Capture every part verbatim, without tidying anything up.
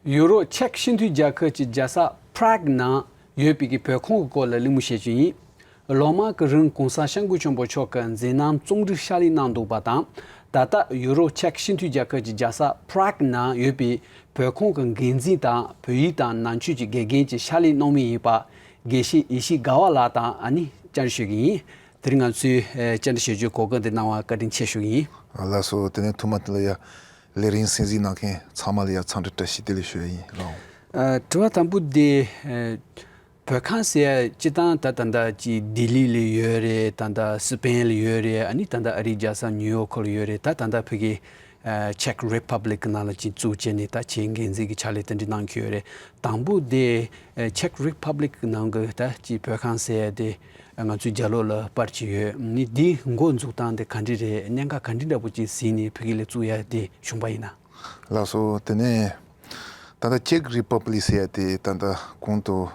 ཡུ་རོབ་ཅེཀ་སྤྱི་མཐུན་རྒྱལ་ཁབ་ཀྱི་རྒྱལ་ས་Prague་ནང་ཡོད་པའི་གི་བོད་ཁང་གི་སྐོར་ལ་གླེང་མོལ་བྱེད་རྒྱུ་ཡིན། ལོ་མང་གི་རིང་གོང་ས་སྐྱབས་མགོན་ཆེན་པོ་མཆོག་གི་མཛད་རྣམ་རྩོམ་སྒྲིག་ཕྱག་ལས་གནང་འདུག་པ་དང་། ད་ལྟ་ཡུ་རོབ་ཅེཀ་སྤྱི་མཐུན་རྒྱལ་ཁབ་ཀྱི་རྒྱལ་ས་Prague་ནང་ཡོད་པའི་བོད་ཁང་གི་འགན་འཛིན་དང་བོད་ཡིག་དང་ནང་ཆོས་ཀྱི་དགེ་རྒན་གྱི་ཕྱག་ལས་གནང་མུས་ཡིན་པ། དགེ་བཤེས་ཡེ་ཤེས་དགའ་བ་ལགས་དང་ཨ་ནི་བཅར་འདྲི་ཞུ་གི་ཡིན། དེ་རིང་ང་ཚོའི་ཨེ་བཅར་འདྲི་ཞུ་རྒྱུའི་གོ་སྐབས་འདི་གནང་བར་བཀའ་དྲིན་ཆེ་ཞུ་གི་ཡིན། ལགས་སོ། དེ་ནས་ཐོག་མ་དེ་ལ་ཡ་ལས་རིམ་གསན་གཟིགས་གནང་མཁན་ཚང་མ་ལ་ཡ་འཚམས་འདྲི་བཀྲ་ཤིས་བདེ་ལེགས་ཞུ་ཡ་ཡིན་རང་། ཨ་དྲི་བ་དང་པོ་དེ་ཨེ་བོད་ཁང་ཟེར་ཡ་སྤྱིར་བཏང་ད་ད་ལྟ་ཅིག་ལྡི་ལི་ལ་ཡོད་རེད། ད་ལྟ་སི་པེན་ལ་ཡོད་རེད། ཨ་ནི་ད་ལྟ་ཨ་རིའི་རྒྱལ་ས་ནིའུ་ཡོག་ལ་ཡོད་རེད། ད་ད་ལྟ་ཕ་གི་ཨ་Czech Republic་ནང་ལ་ཅིག་བཙུགས་བྱས་ནས་ད་ཆེད་འགན་འཛིན་གྱི་ཕྱག་ལས་དེ་འདྲ་གནང་གི་ཡོད་རེད། དང་པོ་དེ་ཨ་Czech Republic་ནང་གི་ད་ཅིག་བོད་ཁང་ཟེར་ཡ་དེ་ང་ཚོའི་རྒྱབ་ལོགས་ལ་སྤར་གྱི་ཡོད། ནི་འདིའི་འགོ་འཛུགས་སྟངས་དེ་ག་འདྲ་རེད། གནད་འགག་ག་འདྲ་འདྲ་པོ་ཅིག་གཟིགས་ནས་ཕ་གི་ལ་བཙུགས་ཡ་དེ་བྱུང་པ་ཡིན་ན། ལགས་སོ། དེ་ནས་ད་ལྟ་Czech Republic་ཟེར་ཡ་དེ་ད་ལྟ་གོང་དུ་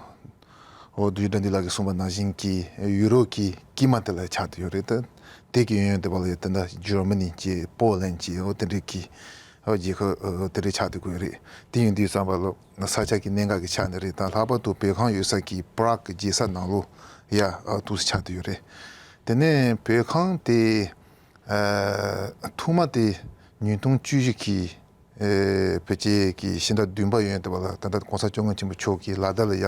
འོ་བསྡུས་དགྲ་འདུལ་ལགས་ཀྱིས་གསུངས་པ་ནང་བཞིན་གྱི་ཡུ་རོབ་ཀྱི་དཀྱིལ་མ་དེ་ལ་ཆགས་བསྡད་ཡོད་རེད། ད་དེ་གི་གཡས་གཡོན་དེ་བ་ལ་ཡ་ད་ལྟ་Germany་ཀྱི་Poland་ཀྱི་འོ་དེ་འདྲའི་གི་འོ་རྒྱལ་ཁབ་འོ་དེ་འདྲའི་ཆགས་བསྡད་ཀྱི་ཡོད་རེད། དེ་ཡིན་དུས་ཙམ་པ་ལ་ས་ཆ་གི་གནད་འགག་གི་ཆ་ནས་རེད། ད་ལྷག་པར་དུ་བོད་ཁང་ཡོད་ས་གི་Prague་གི་རྒྱལ་ས་ནང་ལོགས་ཡ་འདུག་སེ་ཆགས་བསྡད་ཡོད་རེད། དེ་ནས་བོད་ཁང་དེ་ཨ་ཐོག་མ་དེ་ཉིས་སྟོང་བཅུ་བཞི་གི་ཨེ་བོད་ཀྱི་གི་ཕྱི་ཟླ་བདུན་པ་ཡོད་དེ་བ་ལ་ད་ལྟ་༸གོང་ས་༸སྐྱབས་མགོན་ཆེན་པོ་མཆོག་གིས་ལ་དྭགས་ལ་ཡ་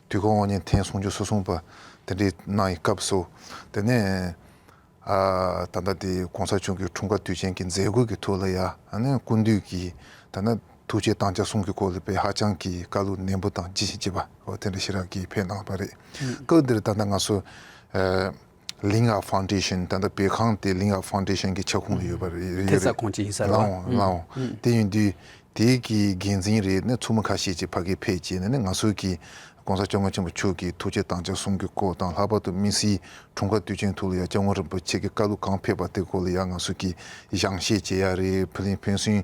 དུས་འཁོར་དབང་ལྡན་ཐེངས་སུམ་ཅུ་སོ་གསུམ་པ་དེ་འདྲའི་གནང་བའི་སྐབས་སུ། དེ་ནས་ཨ་ད་ལྟ་དེ་༸གོང་ས་མཆོག་གི་འཁྲུངས་སྐར་དུས་ཆེན་གྱི་མཛད་སྒོ་གི་ཐོག་ལ་ཡ་ཨ་ནི་སྐུ་མདུན་གྱིས་ད་ལྟ་ཐུགས་བསྐྱེད་དམ་བཅའ་གསུམ་གྱི་སྐོར་ལ་དཔེ་ཧ་ཅང་གི་བཀའ་སློབ་ནན་པོ་དང་ལྗིད་ཆེ་བ་འོ་དེ་འདྲ་ཞེ་དྲག་གིས་ཕེབས་གནང་བ་རེད། སྐབས་འདིར་ད་ལྟ་ང་ཚོ་ཨ་Linke Foundation་ད་ལྟ་བོད་ཁང་དེ་Linke Foundation་གི་ཁྱབ་ཁོངས་ལ་ཡོད་པ་རེད། ཐེབས་རྩ་ཁང་ཅིག་ཡིན་ས་རེད་བ། ལའོ་ལའོ། དེ་ཡིན་དུས་དེའི་གི་འགན་འཛིན་རེད་ནས་ཚོགས་མི་ཁ་ཤས་ཀྱིས་ཕ་གིར་ཕེབས་བྱས་ནས་ནི་ང་ཚོའི་གི་༸གོང་ས་༸སྐྱབས་མགོན་ཆེན་པོ་མཆོག་གི་ཐུགས་བསྐྱེད་དམ་བཅའ་གསུམ་གྱི་སྐོར་དང་། ལྷག་པར་དུ་དམིགས་བསལ་འཁྲུངས་སྐར་དུས་ཆེན་ཐོག་ལ་ཡ་༸སྐྱབས་མགོན་རིན་པོ་ཆེ་གི་བཀའ་སློབ་གང་ཕེབས་པ་དེ་སྐོར་ལ་ཡ་ང་ཚོ་གིས་ཞལ་བཞེས་བྱེད་ཡ་རེད། ཕུལ་ཕན་ཚུན་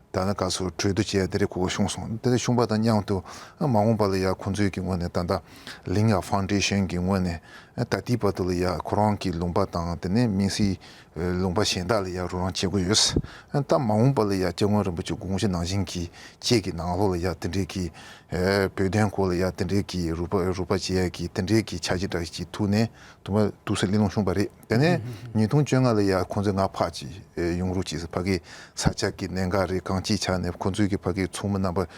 ད་ནི་ག་ཚོད་གྲོས་བསྡུར་བྱས་དེ་རེད་གོ་བྱུང་སོང་། དེ་རེད་བྱུང་པ་དང་མཉམ་དུ་མ་འོངས་པ་ལ་ཡ་ཁོང་ཚོའི་གི་ངོས་ནས་ད་ལྟ་Linke Foundation་གི་ངོས་ནས་ད་ལྟའི་བར་དུ་ལ་ཡ་ཁོ་རང་གི་ལུང་པ་དང་དེ་ནས་དམིགས་བསལ་ལུང་པ་གཞན་དག་ལ་ཡ་རོགས་རམ་བྱེད་དགོས་ཡོད། ད་མ་འོངས་པ་ལ་ཡ་༸སྐྱབས་མགོན་རིན་པོ་ཆེ་དགོངས་གཞི་ནང་བཞིན་གྱི་ཅེཀ་གི་ནང་ལོགས་ལ་ཡ་དེ་འདྲའི་གི་བོད་དོན་སྐོར་ལ་ཡ་དེ་འདྲའི་གི་རོགས་པ་རོགས་པ་བྱེད་ཡ་གི་དེ་འདྲའི་གི་འཆར་གཞི་འདྲ་ཞིག་ཐུག་ནས་དུ་མ་དུ་སེ་གླེང་སློང་བྱུང་པ་རེད། དེ་ནས་ཉིས་སྟོང་བཅོ་ལྔ་ལ་ཡ་ཁོང་ཚོས་ང་ཕར་ཅིག་ཡོང་རོགས་གྱིས་ཟེར། ཕ་གི་ས་ཆ་གི་གནད་འགག་རེད། གང་ཅིའི་ཆ་ནས་ཁོང་ཚོའི་གི་ཕ་གི་ཚོགས་མི་རྣམ་པ་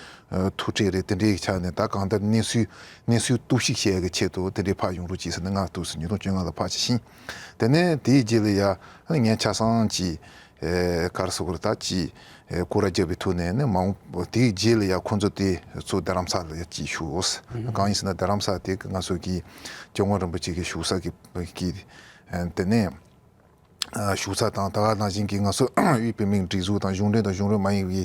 ཐུག་འཕྲད་རེད། དེ་འདྲའི་ཆ་ནས་ད་གང་ལྟར་གནས་ཚུལ་གནས་ཚུལ་གཏུག་བཤེར་བྱེད་ཡ་གི་ཆེད་དུ་དེ་འདྲའི་ཕར་ཡོང་རོགས་གྱིས་ཟེར་ནས་ང་དུ་སེ་ཉིས་སྟོང་བཅོ་ལྔ་ལ་ཕར་ཅིག་ཕྱིན། དེ་ནས་དེའི་རྗེས་ལ་ཡ་ངས་ཆ་ཚང་ཅིག་ཨེ་ག་རེ་ཟེར་དགོས་རེད། ད་ཅིག་ཨེ་སྐོར་ར་རྒྱབ་པའི་ཐོག་ནས་ནི་མ་འོངས་དེའི་རྗེས་ལ་ཡ་ཁོང་ཚོ་དེ་ཚོ་རྡ་རམ་ས་ལ་ཡ་ཅིག་བཞུགས། གང་ཡིན་ཟེར་ན་རྡ་རམ་ས་དེ་ང་ཚོ་གི་༸སྐྱབས་མགོན་རིན་པོ་ཆེ་གི་བཞུགས་ས་གི་གི་ཨེ་དེ་ནས་ཨ་བཞུགས་ས་དང་ད་ག་ནང་བཞིན་གྱི་ང་ཚོ་དབུས་བོད་མིའི་སྒྲིག་འཛུགས་དང་གཞུང་འབྲེལ་དང་གཞུང་འབྲེལ་མ་ཡིན་པའི་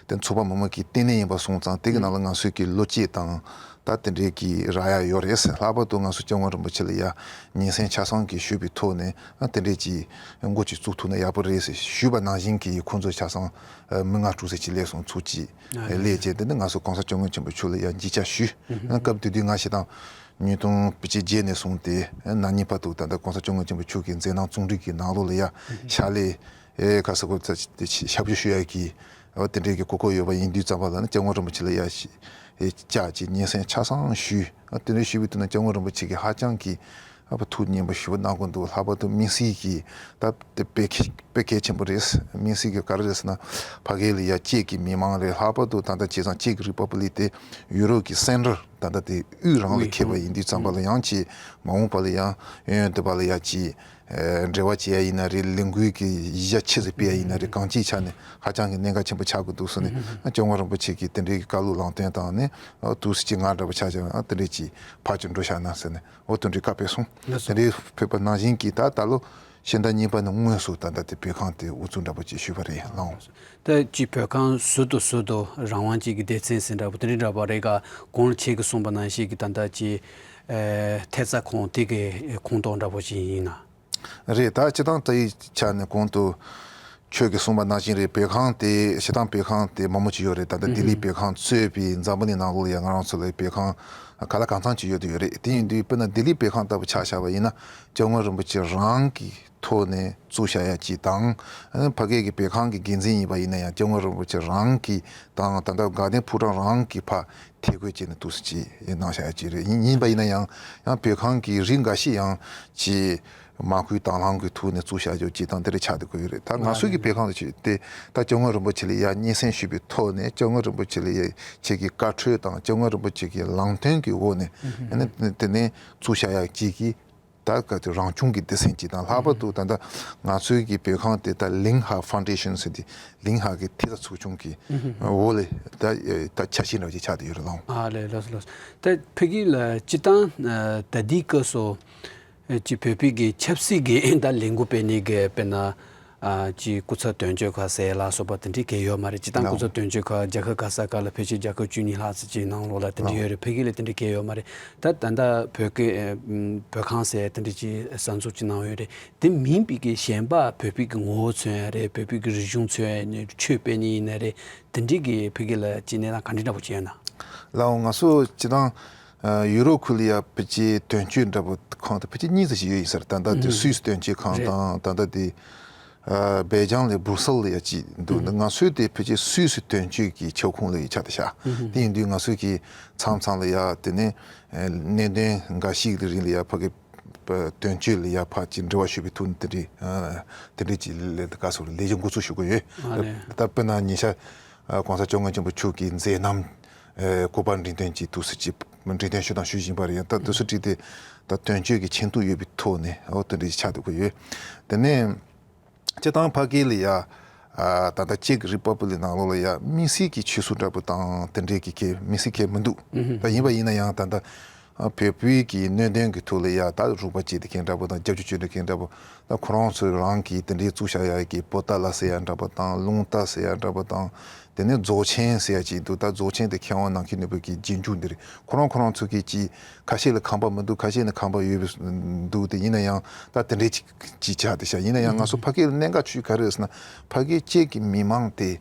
དེ་ཚོགས་པ་མི་མང་གི་ལྟེ་གནས་ཡིན་པ་སོང་ཙང་དེ་གི་ནང་ལ་ང་ཚོ་གི་བློ་སྐྱེད་དང་ད་དེ་འདྲའི་གི་རག་ཡ་ཡོད་རེད། ལྷག་པར་དུ་ང་ཚོ་༸སྐྱབས་མགོན་རིན་པོ་ཆེ་ལ་ཡ་སྙན་སེང་ཆ་ཚང་གི་ཞུས་པའི་ཐོག་ནས་ཨ་དེ་འདྲའི་གི་འགོ་ཅིག་བཙུགས་ཐུབ་ན་ཡག་པོ་རེད་ཟེར་ཞུས་པ་ནང་བཞིན་གྱི་ཁོང་ཚོ་ཆ་ཚང་ཨ་མི་ལྔ་དྲུག་ཙམ་ཅིག་སླེབས་སོང་། ཚོགས་ཅིག་ཨ་སླེབས་བྱས་དེ་ནས་ང་ཚོ་༸གོང་ས་༸སྐྱབས་མགོན་ཆེན་པོ་མཆོག་ལ་ཡ་མཇལ་ཕྱག་ཞུས། ཨ་སྐབས་དེ་དུས་ང་ཞེ་དྲག་ཉིས་སྟོང་བརྒྱད་ནས་བཟུང་སྟེ་ན་ནིང་བར་དུ་ད་ལྟ་༸གོང་ས་༸སྐྱབས་མགོན་ཆེན་པོ་མཆོག་གི་མཛད་རྣམ་རྩོམ་སྒྲིག་གི་ནང་ལོགས་ལ་ཡ་ཕྱག་ལས་ཨེ་ག་ས་གོ་ཚ་ཞབས་ཞུ་ཞུ་ཡ་གི་འོ་དེ་འདྲའི་གི་གོ་སྐབས་ཡོད་པ་ཡིན་དུས་ཙམ་པ་ལ་ནི་༸སྐྱབས་མགོན་རིན་པོ་ཆེ་ལ་ཡ་ཞིག་ཨེ་བཅར་ཅིག་སྙན་སེང་ཆ་ཚང་ཞུས། ཨ་དེ་འདྲའི་ཞུས་པའི་དུས་ན་༸སྐྱབས་མགོན་རིན་པོ་ཆེ་གིས་ཧ་ཅང་གི་ཨ་ཐུགས་མཉེས་པོ་ཞེ་པོ་གནང་གི་འདུག་ལྷག་པར་དུ་དམིགས་བསལ་གྱི་ད་དེ་དཔེ་གལ་དཔེ་གལ་ཆེན་པོ་རེད། དམིགས་བསལ་གྱི་ག་རེ་རེད་ཟེར་ན་ཕ་གི་ལ་ཡ་ཅེཀ་གི་མི་མང་རེད། ལྷག་པར་དུ་ད་ལྟ་བྱས་ཙང་ཅེཀ་རི་པབ་ལིག་དེ་ཡུ་རོབ་ཀྱི་སེན་ཊར་ད་ལྟ་དེ་དབུས་རང་ལ་ཁེལ་བ་ཡིན་དུས་ཙམ་པ་ལ་ཡང་ཅིག་མ་འོངས་པ་ལ་ཡང་ཡོན་ཡོན་དེ་པ་ལ་ཡ་ཅིག་ཨེ་འབྲེལ་བ་བྱེད་ཡ་ཡིན་ན་རེད། ལས་འགུལ་གྱི་གཞི་རྒྱ་ཆེ་ཙམ་སྤེལ་ཡ་ཡིན་ན་རེད། གང་ཅིའི་ཆ་ནས་ཧ་ཅང་གི་གནད་འགག་ཆེན་པོ་ཆགས་ཀྱི་འདུག་ཟེར་ནས་༸སྐྱབས་མགོན་རིན་པོ་ཆེ་གིས་དེ་འདྲའི་གི་བཀའ་སློབ་ལམ་སྟོན་བཏང་ནས་ཨ་འདུག་སེ་ཅིག་ང་འདྲ་པོ་ཆ་བཞག་ཨ་དེ་འདྲའི་ཅིག་ཕར་ཅིག་འགྲོ་བཞག་ན་ཟེར་ནས་འོ་དེ་འདྲའི་བཀའ་ཕེབས་སོང་། དེ་འདྲའི་ཕེབས་པ་ནང་བཞིན་གྱི་ད་ད་ལོ་ཕྱི་ཟླ་གཉིས་པ་ནས་དངོས་སུ་ད་ལྟ་དེ་བོད་ཁང་དེ་དབུ་འཛུགས་འདྲ་པོ་ཅིག་ཞུས་པ་རེད་ལགས། ད་ཅིག་བོད་ཁང་ཟུར་དུ་ཟུར་དུ་རང་དབང་ཅིག་གི་སྡེ་ཚན་ཟིན་འདྲ་པོ་དེ་འདྲའི་འདྲ་པོ་རེད་ག་གོང་ལ་ཁྱེད་ཀྱིས་གསུངས་པ་ནང་བཞིན་གྱི་ད་ལྟ་ཅིག་ཨེ་ཐེབས་རྩ་ཁང་དེ་གི་ཁོངས་གཏོགས་འདྲ་པོ་ཅིག་ཡིན་ན། རེད། ད་སྤྱིར་བཏང་ད་ཡི་ཆ་ནས་གོང་དུ་ཁྱོད་ཀྱིས་གསུངས་པ་ནང་བཞིན་རེད། བོད་ཁང་དེ་སྤྱིར་བཏང་བོད་ཁང་དེ་མང་པོ་ཅིག་ཡོད་རེད། ད་ལྟ་ལྡི་ལི་བོད་ཁང་གཙོས་པའི་འཛམ་བུ་གླིང་ནང་ལོགས་ལ་ཡང་ང་རང་ཚོ་ལ་བོད་ཁང་ག་ལ་གང་འཚམ་ཅིག་ཡོད་དུ་ཡོད་རེད། དེ་ཡིན་དུས་དཔེར་ན་ལྡི་ལི་བོད་ཁང་ལྟ་བུ་ཆ་བཞག་པ་ཡིན་ན་༸སྐྱབས་མགོན་རིན་པོ་ཆེ་རང་གི་ ཐོག་ནས་བཙུགས་བཞག་ཡ་གཅིག་དང་། ཨ་ནི་ཕ་གི་གི་བོད་ཁང་གི་འགན་འཛིན་ཡིན་པ་ཡིན་ན་ཡང་སྐྱབས་མགོན་རིན་པོ་ཆེ་རང་གི་དང་ད་ལྟ་དགའ་ལྡན་ཕོ་བྲང་རང་གི་ཕ་ཐད་བསྐོས་བྱས་ནས་འདུག་སེ་ཅིག་གནང་བཞག་ཡ་གཅིག་རེད། ཡིན་ཡིན་པ་ཡིན་ན་ཡང་ཡང་བོད་ཁང་གི་རིགས་འགའ་ཞིག་ཡང་ཅིག་མ་བསྐུལ་དང་བླངས་ཀྱི་ཐོག་ནས་བཙུགས་བཞག་རྒྱུ་ཅིག་དང་དེ་འདྲ་ཆགས་བསྡད་ཀྱི་ཡོད་རེད། ད་ང་ཚོའི་གི་བོད་ཁང་དུ་ཅིག་དེ་ད་སྐྱབས་མགོན་རིན་པོ་ཆེ་ལ་ཡ་སྙན་སེང་ཞུས་པའི་ཐོག་ནས་སྐྱབས་མགོན་རིན་པོ་ཆེ་ལ་ཡ་ཆེ་གི་བཀའ་འཁྲོལ་དང་སྐྱབས་མགོན་རིན་པོ་ཆེ་གི་ལམ་སྟོན་གྱི་འོག་ནས་ཨ་ནི་དེ་ནས་བཙུགས་བཞག་ཡ་གཅིག་གི་ད་ག་ཚོད་རང་བྱུང་གི་སྡེ་ཚན་གཅིག་དང་། ལྷག་པར་དུ་ད་ལྟ་ང་ཚོའི་གི་བོད་ཁང་དེ་ད་ལིང་ཧ་ཕའུན་ཌེ་ཤན་ཟེར་ཏེ་ལིང་ཧ་གི་ཐེབས་རྩ་ཚོགས་ཆུང་གི་འོག་ལ་ད་ད་འཆར་གཞི་འདྲ་བ་ཅིག་ཆགས་བསྡད་ཡོད་རེད་ལགས། ཨ་ལས། ལགས་སོ། ལགས་སོ། ད་ཕ་གི་ལ་སྤྱིར་བཏང་ད་ལྟའི་སྐབས་སུ་ཅིག་བོད་པའི་གི་ཆབ་སྲིད་ཀྱི་ད་ལས་འགུལ་སྤེལ་ནས་གི་དཔེར་ན། ཨ་ཅིག་སྐུ་ཚབ་དོན་གཅོད་ཁང་ཟེར་ལ་སོགས་པ་དེ་འདྲའི་གང་ཡང་ཡོད་མ་རེད། སྤྱིར་བཏང་སྐུ་ཚབ་དོན་གཅོད་ཁང་རྒྱལ་ཁབ་ག་ས་ག་ལ་ཕལ་ཆེར་རྒྱལ་ཁབ་བཅུ་གཉིས་ལྷག་ཙམ་ཅིག་ནང་ལོགས་ལ་དེ་འདྲ་ཡོད་རེད། ཕ་གི་ལ་དེ་འདྲའི་གང་ཡང་ཡོད་མ་རེད། ད་ད་ལྟ་བོད་སྐད་བོད་ཁང་ཟེར་དེ་འདྲ་ཅིག་གསར་འཛུགས་ཅིག་གནང་ཡོད་རེད། དེ་མིན་པའི་གི་གཞན་པ་བོད་པའི་གི་ངོ་བོ་མཚོན་ཡ་རེད། བོད་པའི་གི་རིག་གཞུང་མཚོན་ཡ་ནས་ཆོས་སྤེལ་ནི་ཡིན་ན་རེད། དེ་འདྲའི་གི་ཕ་གི་ལ་ཅིག་གནས་སྟངས་ག་འདྲ་འདྲ་པོ་ཅིག་ཡོད་ན། ལགས་འོང་། ང་ཚོ་སྤྱིར་བཏང་ཡུ་རོབ་ཁུལ་ལ་ཡ་ཕལ་ཆེར་དོན་གཅོད་འདྲ་པོ་ཁང་དེ་ཕལ་ཆེར་གཉིས་ཙམ་ཞིག་ཡོད་ཡིན་ས་རེད། ད་ལྟ་དེ་སུད་སི་དོན་གཅོད་ཁང་དང་ད་ལྟ་དེ་སྦེལ་ཇམ་ལ་སྦུར་སལ་ལ་ཡ་གཅིག་འདུག་ང་ཚོའི་དེ་ཕལ་ཆེར་སུད་སི་དོན་གཅོད་ཀྱི་ཁྱབ་ཁོངས་ལ་ཡ་ཆགས་བསྡད་ཤག་དེ་ཡིན་དུས་ང་ཚོས་ཀྱི་མཚམས་མཚམས་ལ་ཡ་དེ་ནས་གནད་དོན་འགའ་ཞིག་གི་རིང་ལ་ཡ་ཕ་གི་དོན་གཅོད་ལ་ཡ་ཕར་ཅིག་འབྲེལ་བ་ཞུ་བའི་ཐོག་ནས་དེ་འདྲའི་དེ་འདྲའི་ཅིག་ལས་ག་སོགས་ལས་གཞི་འགོ་ཚུགས་ཞུ་གི་ཡོད། ད་དཔེར་ན་ཉེ་ཆར་༸གོང་ས་༸སྐྱབས་མགོན་ཆེན་པོ་མཆོག་གི་མཛད་རྣམ་གོ་པར་འགྲེམས་སྟོན་གྱི་དུས་སུ་ཅིག་འགྲེམས་སྟོན་ཞུ་དང་ཞུ་བཞིན་པ་རེད། ཡང་ད་དུས་སུ་བྲིས་ཏེ་ད་དོན་གཅོད་ཀྱི་ཆེ་མཐོང་ཡོད་པའི་ཐོག་ནས་འོ་དེ་འདྲ་ཞིག་ཆགས་འདུག་གི་ཡོད། དེ་ནས་སྤྱིར་བཏང་ཕ་གི་ལ་ཡ་ད་ལྟ་ཅེཀ་རི་པབ་ལིག་ནང་ལོགས་ལ་ཡ་དམིགས་བསལ་གྱི་ཆོས་སྲིད་འདྲ་པོ་དང་དེ་འདྲའི་གི་གལ་དམིགས་བསལ་གལ་མི་འདུག་ད་ཡིན་པ་ཡིན་ན་ཡང་ད་ལྟ་བོད་པའི་གི་གནད་དོན་གྱི་ཐོག་ལ་ཡ་ད་རོགས་པ་བྱེད་དེ་མཁན་འདྲ་པོ་དང་སྐྱབས་བཅོལ་བྱེད་དེ་མཁན་འདྲ་པོ། ད་ཁོ་རང་ཚོ་རང་གིས་དེ་འདྲའི་བཙུགས་བཞག་ཡ་གི་པོ་ཏཱ་ལ་ཟེར་ཡ་འདྲ་པོ་དང་རླུང་རྟ་ཟེར་ཡ་འདྲ་པོ་དང་། དེ་ནས་རྫོགས་ཆེན་ཟེར་ཡ་ཅིག་འདུག་ད་རྫོགས་ཆེན་དེ་མཁས་དབང་ནམ་མཁའི་ནོར་བུ་གི་རྗེས་འཇུག་འདི་རེད། ཁོ་རང་ཁོ་རང་ཚོ་གི་ཅིག་ཁ་ཤས་ལ་ཁང་པ་མི་འདུག་ཁ་ཤས་ནི་ཁང་པ་ཡོད་པའི་འདུག་དེ་ཡིན་ན་ཡང་ད་དེ་འདྲའི་ཅིག་ཅིག་ཆགས་དེ་ཤག་ཡིན་ན་ཡང་ང་ཚོ་ཕ་གི་ལ་གནད་འགག་ཆེ་ཤོས་ག་རེ་རེད་ཟེར་ན། ཕ་གི་ཅེཀ་གི་མི་མང་དེ་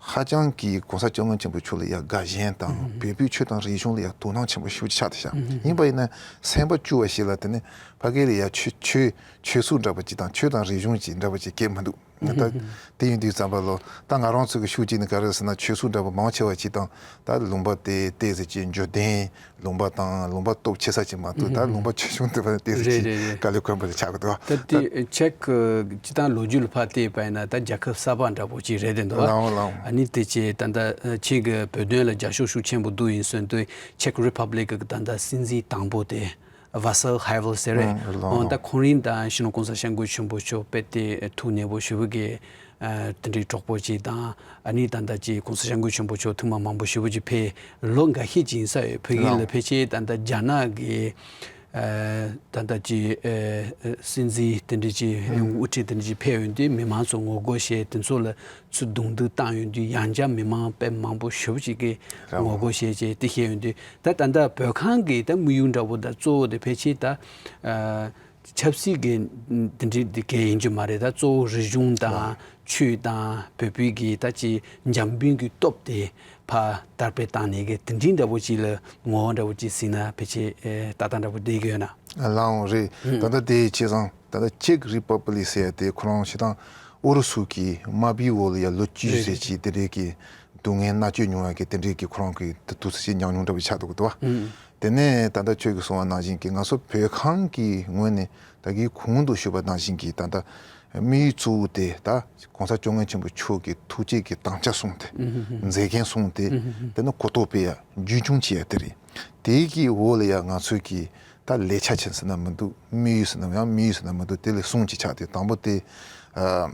ཧ་ཅང་གི་༸གོང་ས་༸སྐྱབས་མགོན་ཆེན་པོ་མཆོག་ལ་ཡ་དགའ་ཞེན་དང་བོད་པའི་ཆོས་དང་རིག་གཞུང་ལ་ཡ་དོ་སྣང་ཆེན་པོ་ཞེ་པོ་ཅིག་ཆགས་དེ་ཤག་ཡིན་པ་ཡིན་ན་སེམས་པ་སྐྱོ་བ་ཞིག་ལ་དེ་ནི་ཕ་གི་ལ་ཡ་ཆོས་ཆོས་ཆོས་སྲིད་འདྲ་པོ་ཅིག་དང་ཆོས་དང་རིག་གཞུང་ཅིག་འདྲ་པོ་ཅིག་གལ་མི་འདུག་ད་དེ་ཡིན་དུས་ཙམ་པ་ལོ། ད་ང་རང་ཚོ་གི་ཤུགས་ཅིག་ནི་ག་རེ་ཟེར་ན་ཆོས་སྲིད་འདྲ་པོ་མང་ཆེ་བ་ཅིག་དང་ད་ལུང་པ་དེ་ཏོག་ཙམ་ཅིག་འབྱོར་ལྡན་ལུང་པ་དང་ལུང་པ་སྟོབས་ཆེ་ས་ཅིག་མ་གཏོགས་ད་ལུང་པ་ཆུང་ཆུང་དེ་བ་ཏོག་ཙམ་ཅིག་དཀའ་ལས་ཁག་པོ་ཅིག་ཆགས་ཀྱི་འདུག་ད་དེ་ཅེཀ་སྤྱིར་བཏང་ལོ་རྒྱུས་ལ་ཕར་བལྟས་པ་ཡིན་ན་ད་རྒྱལ་ཁབ་གསར་པ་འདྲ་པོ་ཅིག་རེད་དེ་འདུག་ལའོ་ལའོ། ཨ་ནི་དེ་ཅིག་ད་ལྟ་ཁྱེད་ཀྱི་བོད་དོན་ལ་རྒྱབ་སྐྱོར་ཤུགས་ཆེན་པོ་འདུག་ཡིན་ཟེར་དུས་ཆེཀ་རི་པབ་ལིག་གི་ད་ལྟ་སྲིད་འཛིན་དང་པོ་དེ། Václav Havel ཟེར་རེད། ཨང་ད་ཁོང་རང་དང་སྤྱི་ནོར་༸གོང་ས་༸སྐྱབས་མགོན་ཆེན་པོ་མཆོག་དཔེ་དེ་ཐུགས་མཉེས་པོ་ཞེ་པོ་གི་དེ་འདྲའི་གྲོགས་པོ་ཅིག་དང་ཨ་ནི་ད་ལྟ་ཅིག་༸གོང་ས་༸སྐྱབས་མགོན་ཆེན་པོ་མཆོག་ཐུན་མོང་མང་པོ་ཞེ་པོ་ཅིག་ཕེབས་ལོ་འགའ་ཤས་ཅིག་ཡིན་ས་ཡོད། ཕ་གི་ལ་ཕལ་ཆེར་ད་ལྟ་རྒྱ་ནག་གི་ད་ལྟ་ཅིག་སྲིད་འཛིན་དེ་འདྲ་ཅིག་དབུ་ཁྲིད་དེ་འདྲ་ཅིག་ཕེབས་ཡོང་དུས་མི་མང་ཚོ་ངོ་རྒོལ་བྱས་དེ་ཚོ་ལ། ཚུར་རྡུང་རྡེག་བཏང་ཡོང་དུས་ཡང་བསྐྱར་མི་མང་དཔེ་མང་པོ་ཞེ་པོ་ཅིག་གིས་ངོ་རྒོལ་བྱས་བྱས་དེ་བཤད་ཡོང་དུས་ད་ད་ལྟ་བོད་ཁང་གི་ད་དམིགས་ཡུལ་འདྲ་པོ་ད་གཙོ་བོ་དེ་ཕལ་ཆེར་ད་ཆབ་སྲིད་ཀྱི་དེ་འདྲའི་དེ་གས་ཡིན་གྱི་མ་རེད། ད་གཙོ་བོ་རིག་གཞུང་དང་ཆོས་དང་བོད་པའི་གི་ད་ཅིག་འཇམ་དཔལ་གྱི་སྟོབས་དེ་ཕར་དར་སྤེལ་བཏང་ནས་གི་དེ་འདྲའི་འདྲ་པོ་ཅིག་ལ་ངོ་བོ་འདྲ་པོ་ཅིག་ཟིན་ན་ཕལ་ཆེར་ལྟ་སྟངས་འདྲ་པོ་བསྡད་ཀྱི་ཡོད་ན། ལའང་རེད། ད་ལྟ་དེ་བྱས་ཙང་ད་ལྟ་ཅེཀ་རི་པབ་ལིག་ཟེར་ཡ་དེ་ཁོ་རང་ཞེ་དྲག་ཨུ་རུ་སུ་གི་དམར་པོའི་འོག་ལ་ཡ་ལོ་བཅུ་ཟེར་ཅིག་དེ་འདྲའི་གི་སྡུག་བསྔལ་མནར་གཅོད་མྱོང་ཡ་གི་དེ་འདྲའི་གི་ཁོ་རང་གི་དུས་ཚོད་ཅིག་མྱངས་མྱོང་འདྲ་པོ་ཆགས་འདུག་གི་འདུག་བ། དེ་ནས་ད་ལྟ་ཁྱོད་ཀྱིས་གསུངས་པ་ནང་བཞིན་གི་ང་ཚོ་བོད་ཁང་གི་ངོས་ནས་ད་གིན་གོང་དུ་ཞུས་པ་ནང་བཞིན་གི་ད་ལྟ་དམིགས་ཡུལ་གཙོ་བོ་དེ་ད་༸གོང་ས་༸སྐྱབས་མགོན་ཆེན་པོ་མཆོག་གི་ཐུགས་བསྐྱེད་ཀྱི་དམ་བཅའ་སྲུང་སྟེ་མཛད་འགན་སྲུང་སྟེ་དེ་ནས་གོ་རྟོགས་སྤེལ་ཡ་རྒྱུན་འཁྱོངས་བྱེད་ཡ་དེ་རེད། དེའི་གི་འོག་ལ་ཡ་ང་ཚོས་གི་ད་ལས་འཆར་ཆེན་ཟེར་ན་མི་འདུག་དམིགས་ཡུལ་ཟེར་ན་ཡང་དམིགས་ཡུལ་ཟེར་ན་མི་འདུག་དེ་ལས་གསུམ་ཅིག་ཆགས་ཏེ་དང་པོ་དེ་ཨ་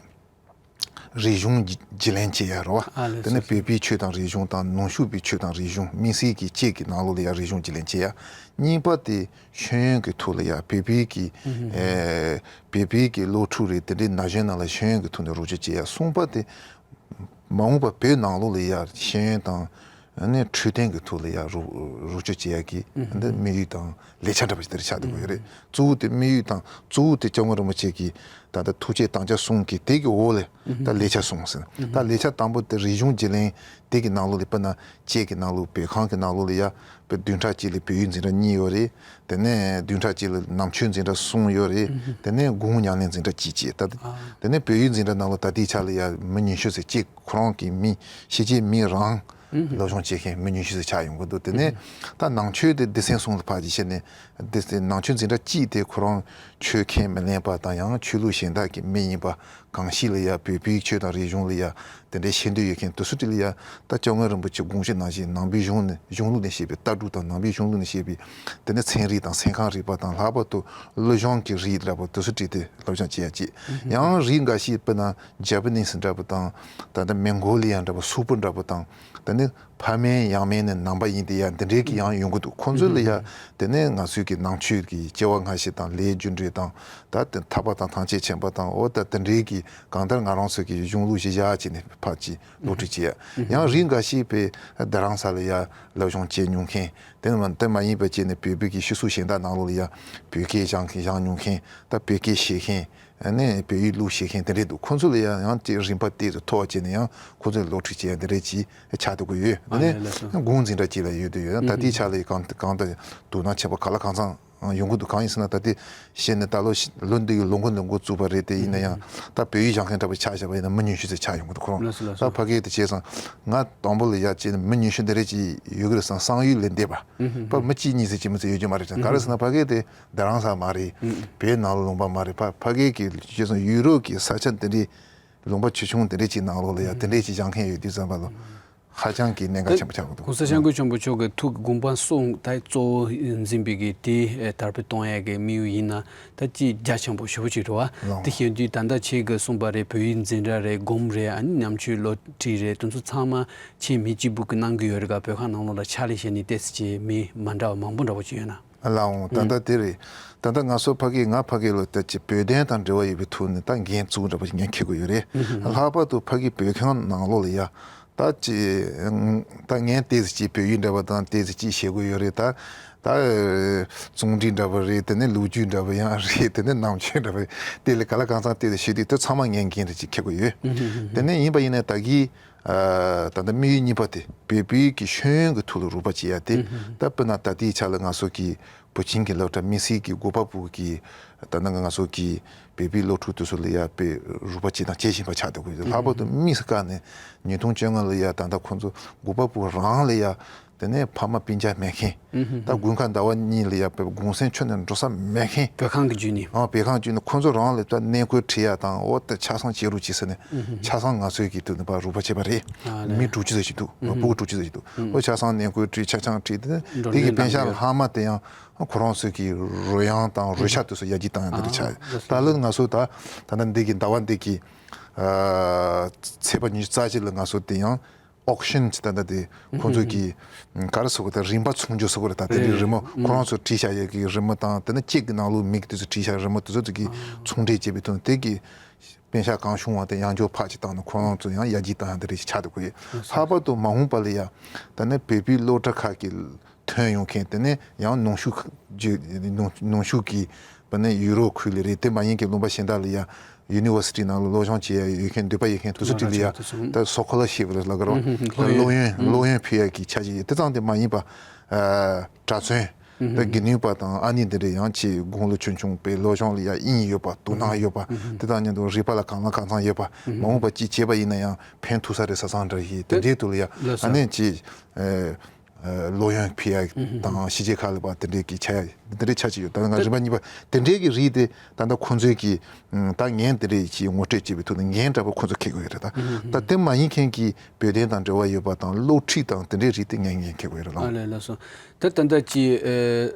རིག་གཞུང་བརྗེ་ལེན་བྱེད་ཡ་རེད་བ། དེ་ནས་བོད་པའི་ཆོས་དང་རིག་གཞུང་དང་ནུབ་ཕྱོགས་པའི་ཆོས་དང་རིག་གཞུང་དམིགས་བསལ་གྱི་ཅེཀ་གི་ནང་ལོགས་ལ་ཡ་རིག་གཞུང་བརྗེ་ལེན་བྱེད་ཡ། གཉིས་པ་དེ་ཤེས་ཡོན་གྱི་ཐོག་ལ་ཡ་བོད་པའི་གི་ཨེ་བོད་པའི་གི་སློབ་ཕྲུག་རེད་དེ་འདྲའི་ན་གཞོན་ནང་ལ་ཤེས་ཡོན་གྱི་ཐོག་ནས་རོགས་སྐྱོར་བྱེད་ཡ། གསུམ་པ་དེ་མ་འོངས་པ་བོད་ནང་ལོགས་ལ་ཡ་ཤེས་ཡོན་དང་ ཨ་ནི་འཕྲོད་བསྟེན་གྱི་ཐོག་ལ་ཡང་རོགས་རོགས་སྐྱོར་བྱེད་ཡག་གི་འདི་དམིགས་ཡུལ་དང་ལས་འཆར་འདྲ་པོ་ཞིག་དེར་ཆགས་འདུག་གི་ཡོད་རེད། གཙོ་བོ་དེ་དམིགས་ཡུལ་དང་གཙོ་བོ་དེ་སྐྱབས་མགོན་རིན་པོ་ཆེ་གིས་ད་ལྟ་ཐུགས་བསྐྱེད་དམ་བཅའ་གསུམ་གྱི་དེ་གི་འོག་ལ་ད་ལས་འཆར་གསུམ་ཟེར། ད་ལས་འཆར་དང་པོ་དེ་རིག་གཞུང་བརྒྱུད་ལེན་དེ་གི་ནང་ལོགས་ལ་དཔེར་ན་དཔྱད་ཀྱི་ནང་ལོགས་བོད་ཁང་གི་ནང་ལོགས་ལ་ཡ་དཔེ་བདུན་ཕྲག་གཅིག་ལ་བོད་ཡིག་འཛིན་གྲྭ་གཉིས་ཡོད་རེད། དེ་ནས་བདུན་ཕྲག་གཅིག་ལ་ནང་ཆོས་འཛིན་གྲྭ་གསུམ་ཡོད་རེད། དེ་ནས་དགུང་ཉམས་ལེན་འཛིན་གྲྭ་གཅིག་བྱས། ད་དེ་ནས་བོད་ཡིག་འཛིན་གྲྭ་ནང་ལོགས་ད་ལྟའི་ཆ་ལ་ཡ་མི་ཉི་ཤུ་ཙམ་གཅིག་ཁོ་རང་གི་མི་ཕྱི་རྒྱལ་མི་རང་སློབ་སྦྱོང་བྱེད་མཁན་མི་ཉུང་ཤས་ཤིག་ཆགས་ཡོང་གི་འདུག་དེ་ནས་ད་ནང་ཆོས་དེ་སྡེ་ཚན་གསུམ་ལ་ཕར་ཅིག་བཤད་ནས་སྡེ་ཚན་ནང་ཆོས་འཛིན་གྲྭ་གཅིག་དེ་ཁོ་རང་ཆོས་ཁས་མི་ལེན་པ་དང་ཡང་ཆོས་ལུགས་གཞན་དག་གི་མི་ཡིན་པ་གང་ཞིག་ལ་ཡ་བོད་པའི་ཆོས་དང་རིག་གཞུང་ལ་ཡ་དེ་འདྲའི་ཤེས་འདོད་ཡོད་མཁན་དེ་ཚོ་དེ་ལ་ཡ་ད་སྐྱབས་མགོན་རིན་པོ་ཆེ་དགོངས་གཞི་ནང་བཞིན་ནང་པའི་གཞུང་ནས་གཞུང་ལུགས་ནས་བཤད་པའི་ལྟ་གྲུབ་དང་ནང་པའི་གཞུང་ལུགས་ནས་བཤད་པའི་དེ་ནས་ཚན་རིག་དང་སེམས་ཁམས་རིག་པ་དང་ལྷག་པར་དུ་སློབ་སྦྱོང་གི་རིགས་འདྲ་པོ་དེ་ཚོ་བྲིས་ཏེ་སློབ་སྦྱོང་བྱེད་ཡ་གཅིག་ཡང་རིགས་འགའ་ཞིག་དཔེར་ན་ཇ་པ་ནི་སི་འདྲ་པོ་དང་ད་ལྟ་མོང་གོ་ལི་ཡ་འདྲ་པོ་སུག་པོ་འདྲ་པོ་དང་། དེ་ནི་ཕ་མེས་ཡང་མེས་ནི་ནང་པ་ཡིན་ཏེ་ཡ་འདི་འདྲའི་གི་ཡང་ཡོང་གི་འདུག་ཁོང་ཚོ་ལ་ཡ་དེ་ནས་ང་ཚོའི་གི་ནང་ཆོས་ཀྱི་སྐྱེ་བ་སྔ་ཕྱི་དང་ལས་རྒྱུ་འབྲས་དང་ད་དེ་ཐར་པ་དང་ཐམས་ཅད་མཁྱེན་པ་དང་འོ་ད་དེ་འདྲའི་གི་གང་ལྟར་ང་རང་ཚོ་གི་གཞུང་ལུགས་གཞི་བཞག་བྱས་ནས་ཕར་ཅིག་སློབ་ཁྲིད་བྱེད་ཡ། ཡང་རིགས་འགའ་ཞིག་པས་རྡ་རམ་ས་ལ་ཡ་སློབ་སྦྱོང་བྱེད་མྱོང་མཁན་དེ་མ་དེ་མ་ཡིན་པ་བྱས་ནས་བོད་པའི་གི་ཤི་གསོ་གཞན་དག་ནང་ལོགས་ལ་ཡ་བོད་སྐད་སྦྱང་མཁན་སྦྱང་མྱོང་མཁན་ད་བོད་སྐད་ཤེས་མཁན། ཨ་ནི་བོད་ཡིག་ཀློག་ཤེས་མཁན་དེ་འདྲས་འདུག་ཁོང་ཚོ་ལ་ཡང་ཡང་ཅིག་རིམ་པ་ཏོག་ཙམ་མཐོ་བ་བྱས་ནས་ཡང་ཁོང་ཚོས་སློབ་ཁྲིད་བྱེད་ཡ་དེ་འདྲས་ཅིག་ཆགས་འདུག་གི་ཡོད། དེ་ཨ་ནི་ལགས་སོ། དགུང་འཛིན་གྲྭ་གཅིག་ལ་ཡོད་དུ་ཡོད། ད་ལྟའི་ཆ་ལ་གང་གང་ལྟར་དུ་སྣང་ཆེན་པོ་གང་ལ་གང་འཚམ་ཡོང་གི་འདུག་གང་ཡིན་ཟེར་ན་ད་ལྟའི་བཤད་ནས་ད་ལོ་ལོ་འདི་ཡི་ལོ་འགོ་ལོ་འགོ་བཙུགས་པ་རེད། དེ་ཡིན་ན་ཡང་ད་བོད་ཡིག་སྦྱང་མཁན་འདྲ་པོ་ཆ་བཞག་པ་ཡིན་ན་མི་ཉུང་ཤོས་ཙམ་ཆགས་ཡོང་གི་འདུག་ཁོ་རང་ལགས་སོ་ལགས་སོ། ད་ཕ་གི་དེ་བྱས་ཙང་ང་དང་པོ་ལ་ཡ་བྱས་ནས་མི་ཉུང་ཤོས་འདི་རེད་ཅིག་ཡོད་གི་རེད་བསམ་བསམ་ཡུལ་ལས་འདས་པ། པ་མི་གཅིག་གཉིས་ཙམ་གཅིག་མི་ཚོ་ཡོད་རྒྱུ་མ་རེད་ཅང་ག་རེ་ཟེར་ན་ཕ་གི་དེ། རྡ་རམ་ས་མ་རེད། བོད་ནང་ལ་ལུང་པ་མ་རེད། ཕ་ཕ་གི་གི་བྱས་ཙང་ཡུ་རོབ་ཀྱི་ས་ཆ་འདི་འདྲའི་ལུང་པ་ཆེ་ཆུང་འདི་འདྲའི་ཅིག་ནང་ལོགས་ལ་ཡ་དེ་འདྲའི་ཅིག་སྦྱང་མཁན་ཡོད་དུས་ཙམ་པ་ལ་ཧ་ཅང་གི་གནད་འགག་ཆེན་པོ་ཆགས་ཀྱི་འདུག་གོང་ས་སྐྱབས་མགོན་ཆེན་པོ་མཆོག་གི་ཐུགས་ཀྱི་དགོངས་པ་གསུམ་ད་གཙོ་བོ་འཛིན་པའི་གི་དེ་དར་སྤེལ་གཏོང་ཡ་གི་དམིགས་ཡུལ་ཡིན་ན་ད་ཅིག་རྒྱ་ཆེན་པོ་ཞེ་པོ་ཅིག་རེད་བ། ལགས། དེ་བཤད་དུས་ད་ལྟ་ཁྱེད་ཀྱིས་གསུངས་པ་རེད། བོད་ཡིག་འཛིན་གྲྭ་རེད། སྒོམ་རེད། ཨ་ནི་ཉམས་ཆོས་སློབ་ཁྲིད་རེད། དེ་ཚོ་ཚང་མ་ཁྱེད་མི་གཅིག་པུ་གི་གནང་གི་ཡོད་རེད་ག་བོད་ཁང་ནང་ལོགས་ལ་ཕྱག་ལས་བྱས་ནས་ཏོག་ཙམ་ཅིག་མི་མ་འདྲ་བ་མང་པོ་འདྲ་པོ་ཅིག་ཡོད་ན། ལའང་ད་ལྟ་དེ་རེད། ད་ལྟ་ང་ཚོ་ཕ་གི་ང་ཕ་གི་ལོ་ལྟར་གྱི་བོད་དོན་དང་འབྲེལ་བ་ཡོད་པའི་ཐོག་ནས་ད་འགན་གཙོ་བོ་འདྲ་པོ་ཞིག་ངས་འཁྱེར་དགོས་ཡོད་རེད། ལྷག་པར་དུ་ཕ་གི་བོད་ཁང་ནང་ལོགས་ལ་ཡ་ད་ཅི་ད་ངས་ཏོག་ཙམ་ཅིག་བོད་ཡིག་འདྲ་པོ་དང་ཏོག་ཙམ་ཅིག་བྱེད་དགོས་ཡོད་རེད། ད་ད་རྩོམ་སྒྲིག་འདྲ་པོ་རེད། དེ་ནས་ལོ་རྒྱུས་འདྲ་པོ་ཡང་རེད། དེ་ནས་ནང་ཆོས་འདྲ་པོ་རེད། དེ་ལས་ག་ལ་གང་འཚམ་ཏོག་ཙམ་ཞུས་དུས་དེ་ཚང་མ་ངས་འགན་འདྲ་ཅིག་འཁྱེར་དགོས་ཡོད། དེ་ནས་ཡིན་པ་ཡིན་ནའི་ད་གི་ད་ལྟ་དམིགས་ཡུལ་གཉིས་པ་དེ་བོད་པའི་གི་ཤེས་ཡོན་གྱི་ཐོག་ལ་རོགས་པ་བྱེད་ཡ་དེ་ད་དཔེར་ན་ད་ལྟའི་ཆ་ལ་ང་ཚོ་གི་བུ་ཆེན་གྱི་སློབ་གྲྭ་དམིགས་བསལ་གྱི་གུས་པ་བུ་གི་ད་ལྟ་ང་ཚོ་གི་བོད་པའི་སློབ་ཕྲུག་དེ་ཚོ་ལ་ཡ་དཔེ་རོགས་པ་བྱེད་དང་བྱེད་བཞིན་པ་ཆགས་འདུག་གི་ལྷག་པར་དུ་དམིགས་སུ་བཀར་ནས་ཉིས་སྟོང་བཅོ་ལྔ་ལ་ཡ་ད་ལྟ་ཁོང་ཚོ་གུས་པ་བུ་རང་ལ་ཡ་དེ་ནས་ཕ་མ་སྤུན་ཀྱག་མེད་མཁན། ད་དགུན་ཁ་ཟླ་བ་གཉིས་ལ་ཡ་དཔེ་གུང་སེང་ཆོ་ནས་འགྲོ་ས་མེད་མཁན། བོད་ཁང་གི་བརྒྱུད་ནས། ཨ་བོད་ཁང་བརྒྱུད་ནས་ཁོང་ཚོ་རང་ལ་ད་གནས་སྐོར་ཁྲིད་ཡ་དང་འོ་ད་ཆ་ཚང་བྱེད་རོགས་བྱེད་ཟེར་ནས་ཆ་ཚང་ང་ཚོའི་གི་དུ་ནས་ཕར་རོགས་པ་བྱས་པ་རེད། ཨ་ལས། མི་དྲུག་ཅུ་ཙམ་ཞིག་འདུག་ཕྲུ་གུ་དྲུག་ཅུ་ཙམ་ཞིག་འདུག་འོ་ཆ་ཚང་གནས་སྐོར་ཁྲིད་ཆ་ཚང་ཁྲིད་དེ་འགྲོ་དེ་གི་གྲོན་པེ་ཤག་ལྷག་མ་དེ་ཡང་ཁོ་རང་ཚོའི་གི་རོལ་དབྱངས་དང་རོལ་ཆ་དེ་ཚོ་ཡར་རྒྱས་བཏང་ཡ་དེ་འདྲ་ཆགས་ཡོད། ད་ལོ་ང་ཚོ་ད་ད་ལྟ་འདི་གི་ཟླ་བ་འདི་གི་ཚེས་པ་ཉི་ཤུ་རྩ་གཅིག་ལ་ང་ཚོ་དེ་ཡང་། ཨོག་ཤན་ཅིག་ད་ལྟ་དེ་ཁོང་ཚོ་གི་ག་རེ་ཟེར་དགོས་ད་རིན་པ་ཚོང་རྒྱུ་ཟེར་དགོས་རེད། ད་དེ་འདྲའི་རི་མོ་ཁོ་རང་ཚོ་བྲིས་བཞག་ཡས་ཀྱི་རི་མོ་དང་དེ་ནས་ཅེག་གི་ནང་ལོགས་མི་གི་དེ་ཚོ་བྲིས་བཞག་རི་མོ་དེ་ཚོ་དེ་གི་ཚོང་འབྲེལ་བྱས་པའི་དོན་དེ་གི་པེ་ཤག་གང་བྱུང་བ་དེ་ཡང་བསྐྱར་ཕར་ཅིག་བཏང་ནས་ཁོ་རང་ཚོ་ཡང་ཡར་རྒྱས་བཏང་ཡ་དེ་རེད་ཆགས་འདུག་གི་ལྷག་པར་དུ་མ་འོངས་པ་ལ་ཡ་ད་ནས་བོད་པའི་སློབ་གྲྭ་ཁག་གི་ཐོན་ཡོང་མཁན་དེ་ནས་ཡང་ནང་བཞུགས་ནང་བཞུགས་ཀྱི་པ་ནས་ཡུ་རོབ་ཁུལ་ལ་རེད། དེ་མ་ཡིན་གྱི་ལུང་པ་གཞན་དག་ལ་ཡ་ཡུ་ནི་ཝར་སི་ཊི་ནང་ལ་སློབ་སྦྱོང་བྱེད་ཡ་ཡོད་མཁན་འདོད་པ་ཡོད་མཁན་དེ་ཚོ་དེ་ལ་ཡ་ད་སོ་ཁོ་ལར་ཤིབ་ལ་ལབ་དགོས་རེད་བ། སློབ་ཡོན་སློབ་ཡོན་ཕུལ་ཡ་གི་ཆ་ཞིག་ཡོད། དེ་ཙམ་དེ་མ་ཡིན་པ་གྲྭ་བཙུན་ད་དགེ་འདུན་པ་དང་ཨ་ནི་དེ་འདྲ་ཡང་ཆེས་དགུང་ལོ་ཆུང་ཆུང་པའི་སློབ་སྦྱོང་ལ་ཡ་དབྱིངས་ཡོད་པ་དོ་སྣང་ཡོད་པ་དེ་དང་མཉམ་དུ་རིག་པ་ལ་གང་ལ་གང་འཚམ་ཡོད་པ་མ་འོངས་པ་ཅིག་བྱས་པ་ཡིན་ན་ཡང་ཕན་ཐོགས་ས་རེད་ས་ཚང་འདྲ་ཞིག་དེ་འདྲའི་དུ་ལ་ཡ་ཨ་ནི་ཅིག་སློབ་ཡོན་ཕུལ་ཡ་དང་ཕྱི་རྒྱལ་ཁག་ལ་བ་དེ་འདྲའི་གི་ཆ་ཡ་དེ་འདྲའི་ཆ་ཅིག་ཡོད། ད་ང་རིམ་པ་གཉིས་པ་དེ་འདྲའི་གི་རིགས་དེ་ད་ལྟ་ཁོང་ཚོའི་གི་ད་འགན་དེ་འདྲའི་ཅིག་ངོ་སྤྲོད་བྱེད་པའི་ཐོག་ནས་འགན་འདྲ་པོ་ཁོང་ཚོ་འཁྱེར་དགོས་ཡོད་རེད། ད་ད་དེ་མ་ཡིན་མཁན་གྱི་བོད་དོན་དང་འབྲེལ་བ་ཡོད་པ་དང་སློབ་ཁྲིད་དང་དེ་འདྲའི་རིགས་དེ་ངས་འགན་འཁྱེར་དགོས་ཡོད་རེད་ལགས། ཨ་ལས་ལགས་སོ། ད་ད་ལྟ་ཅིག་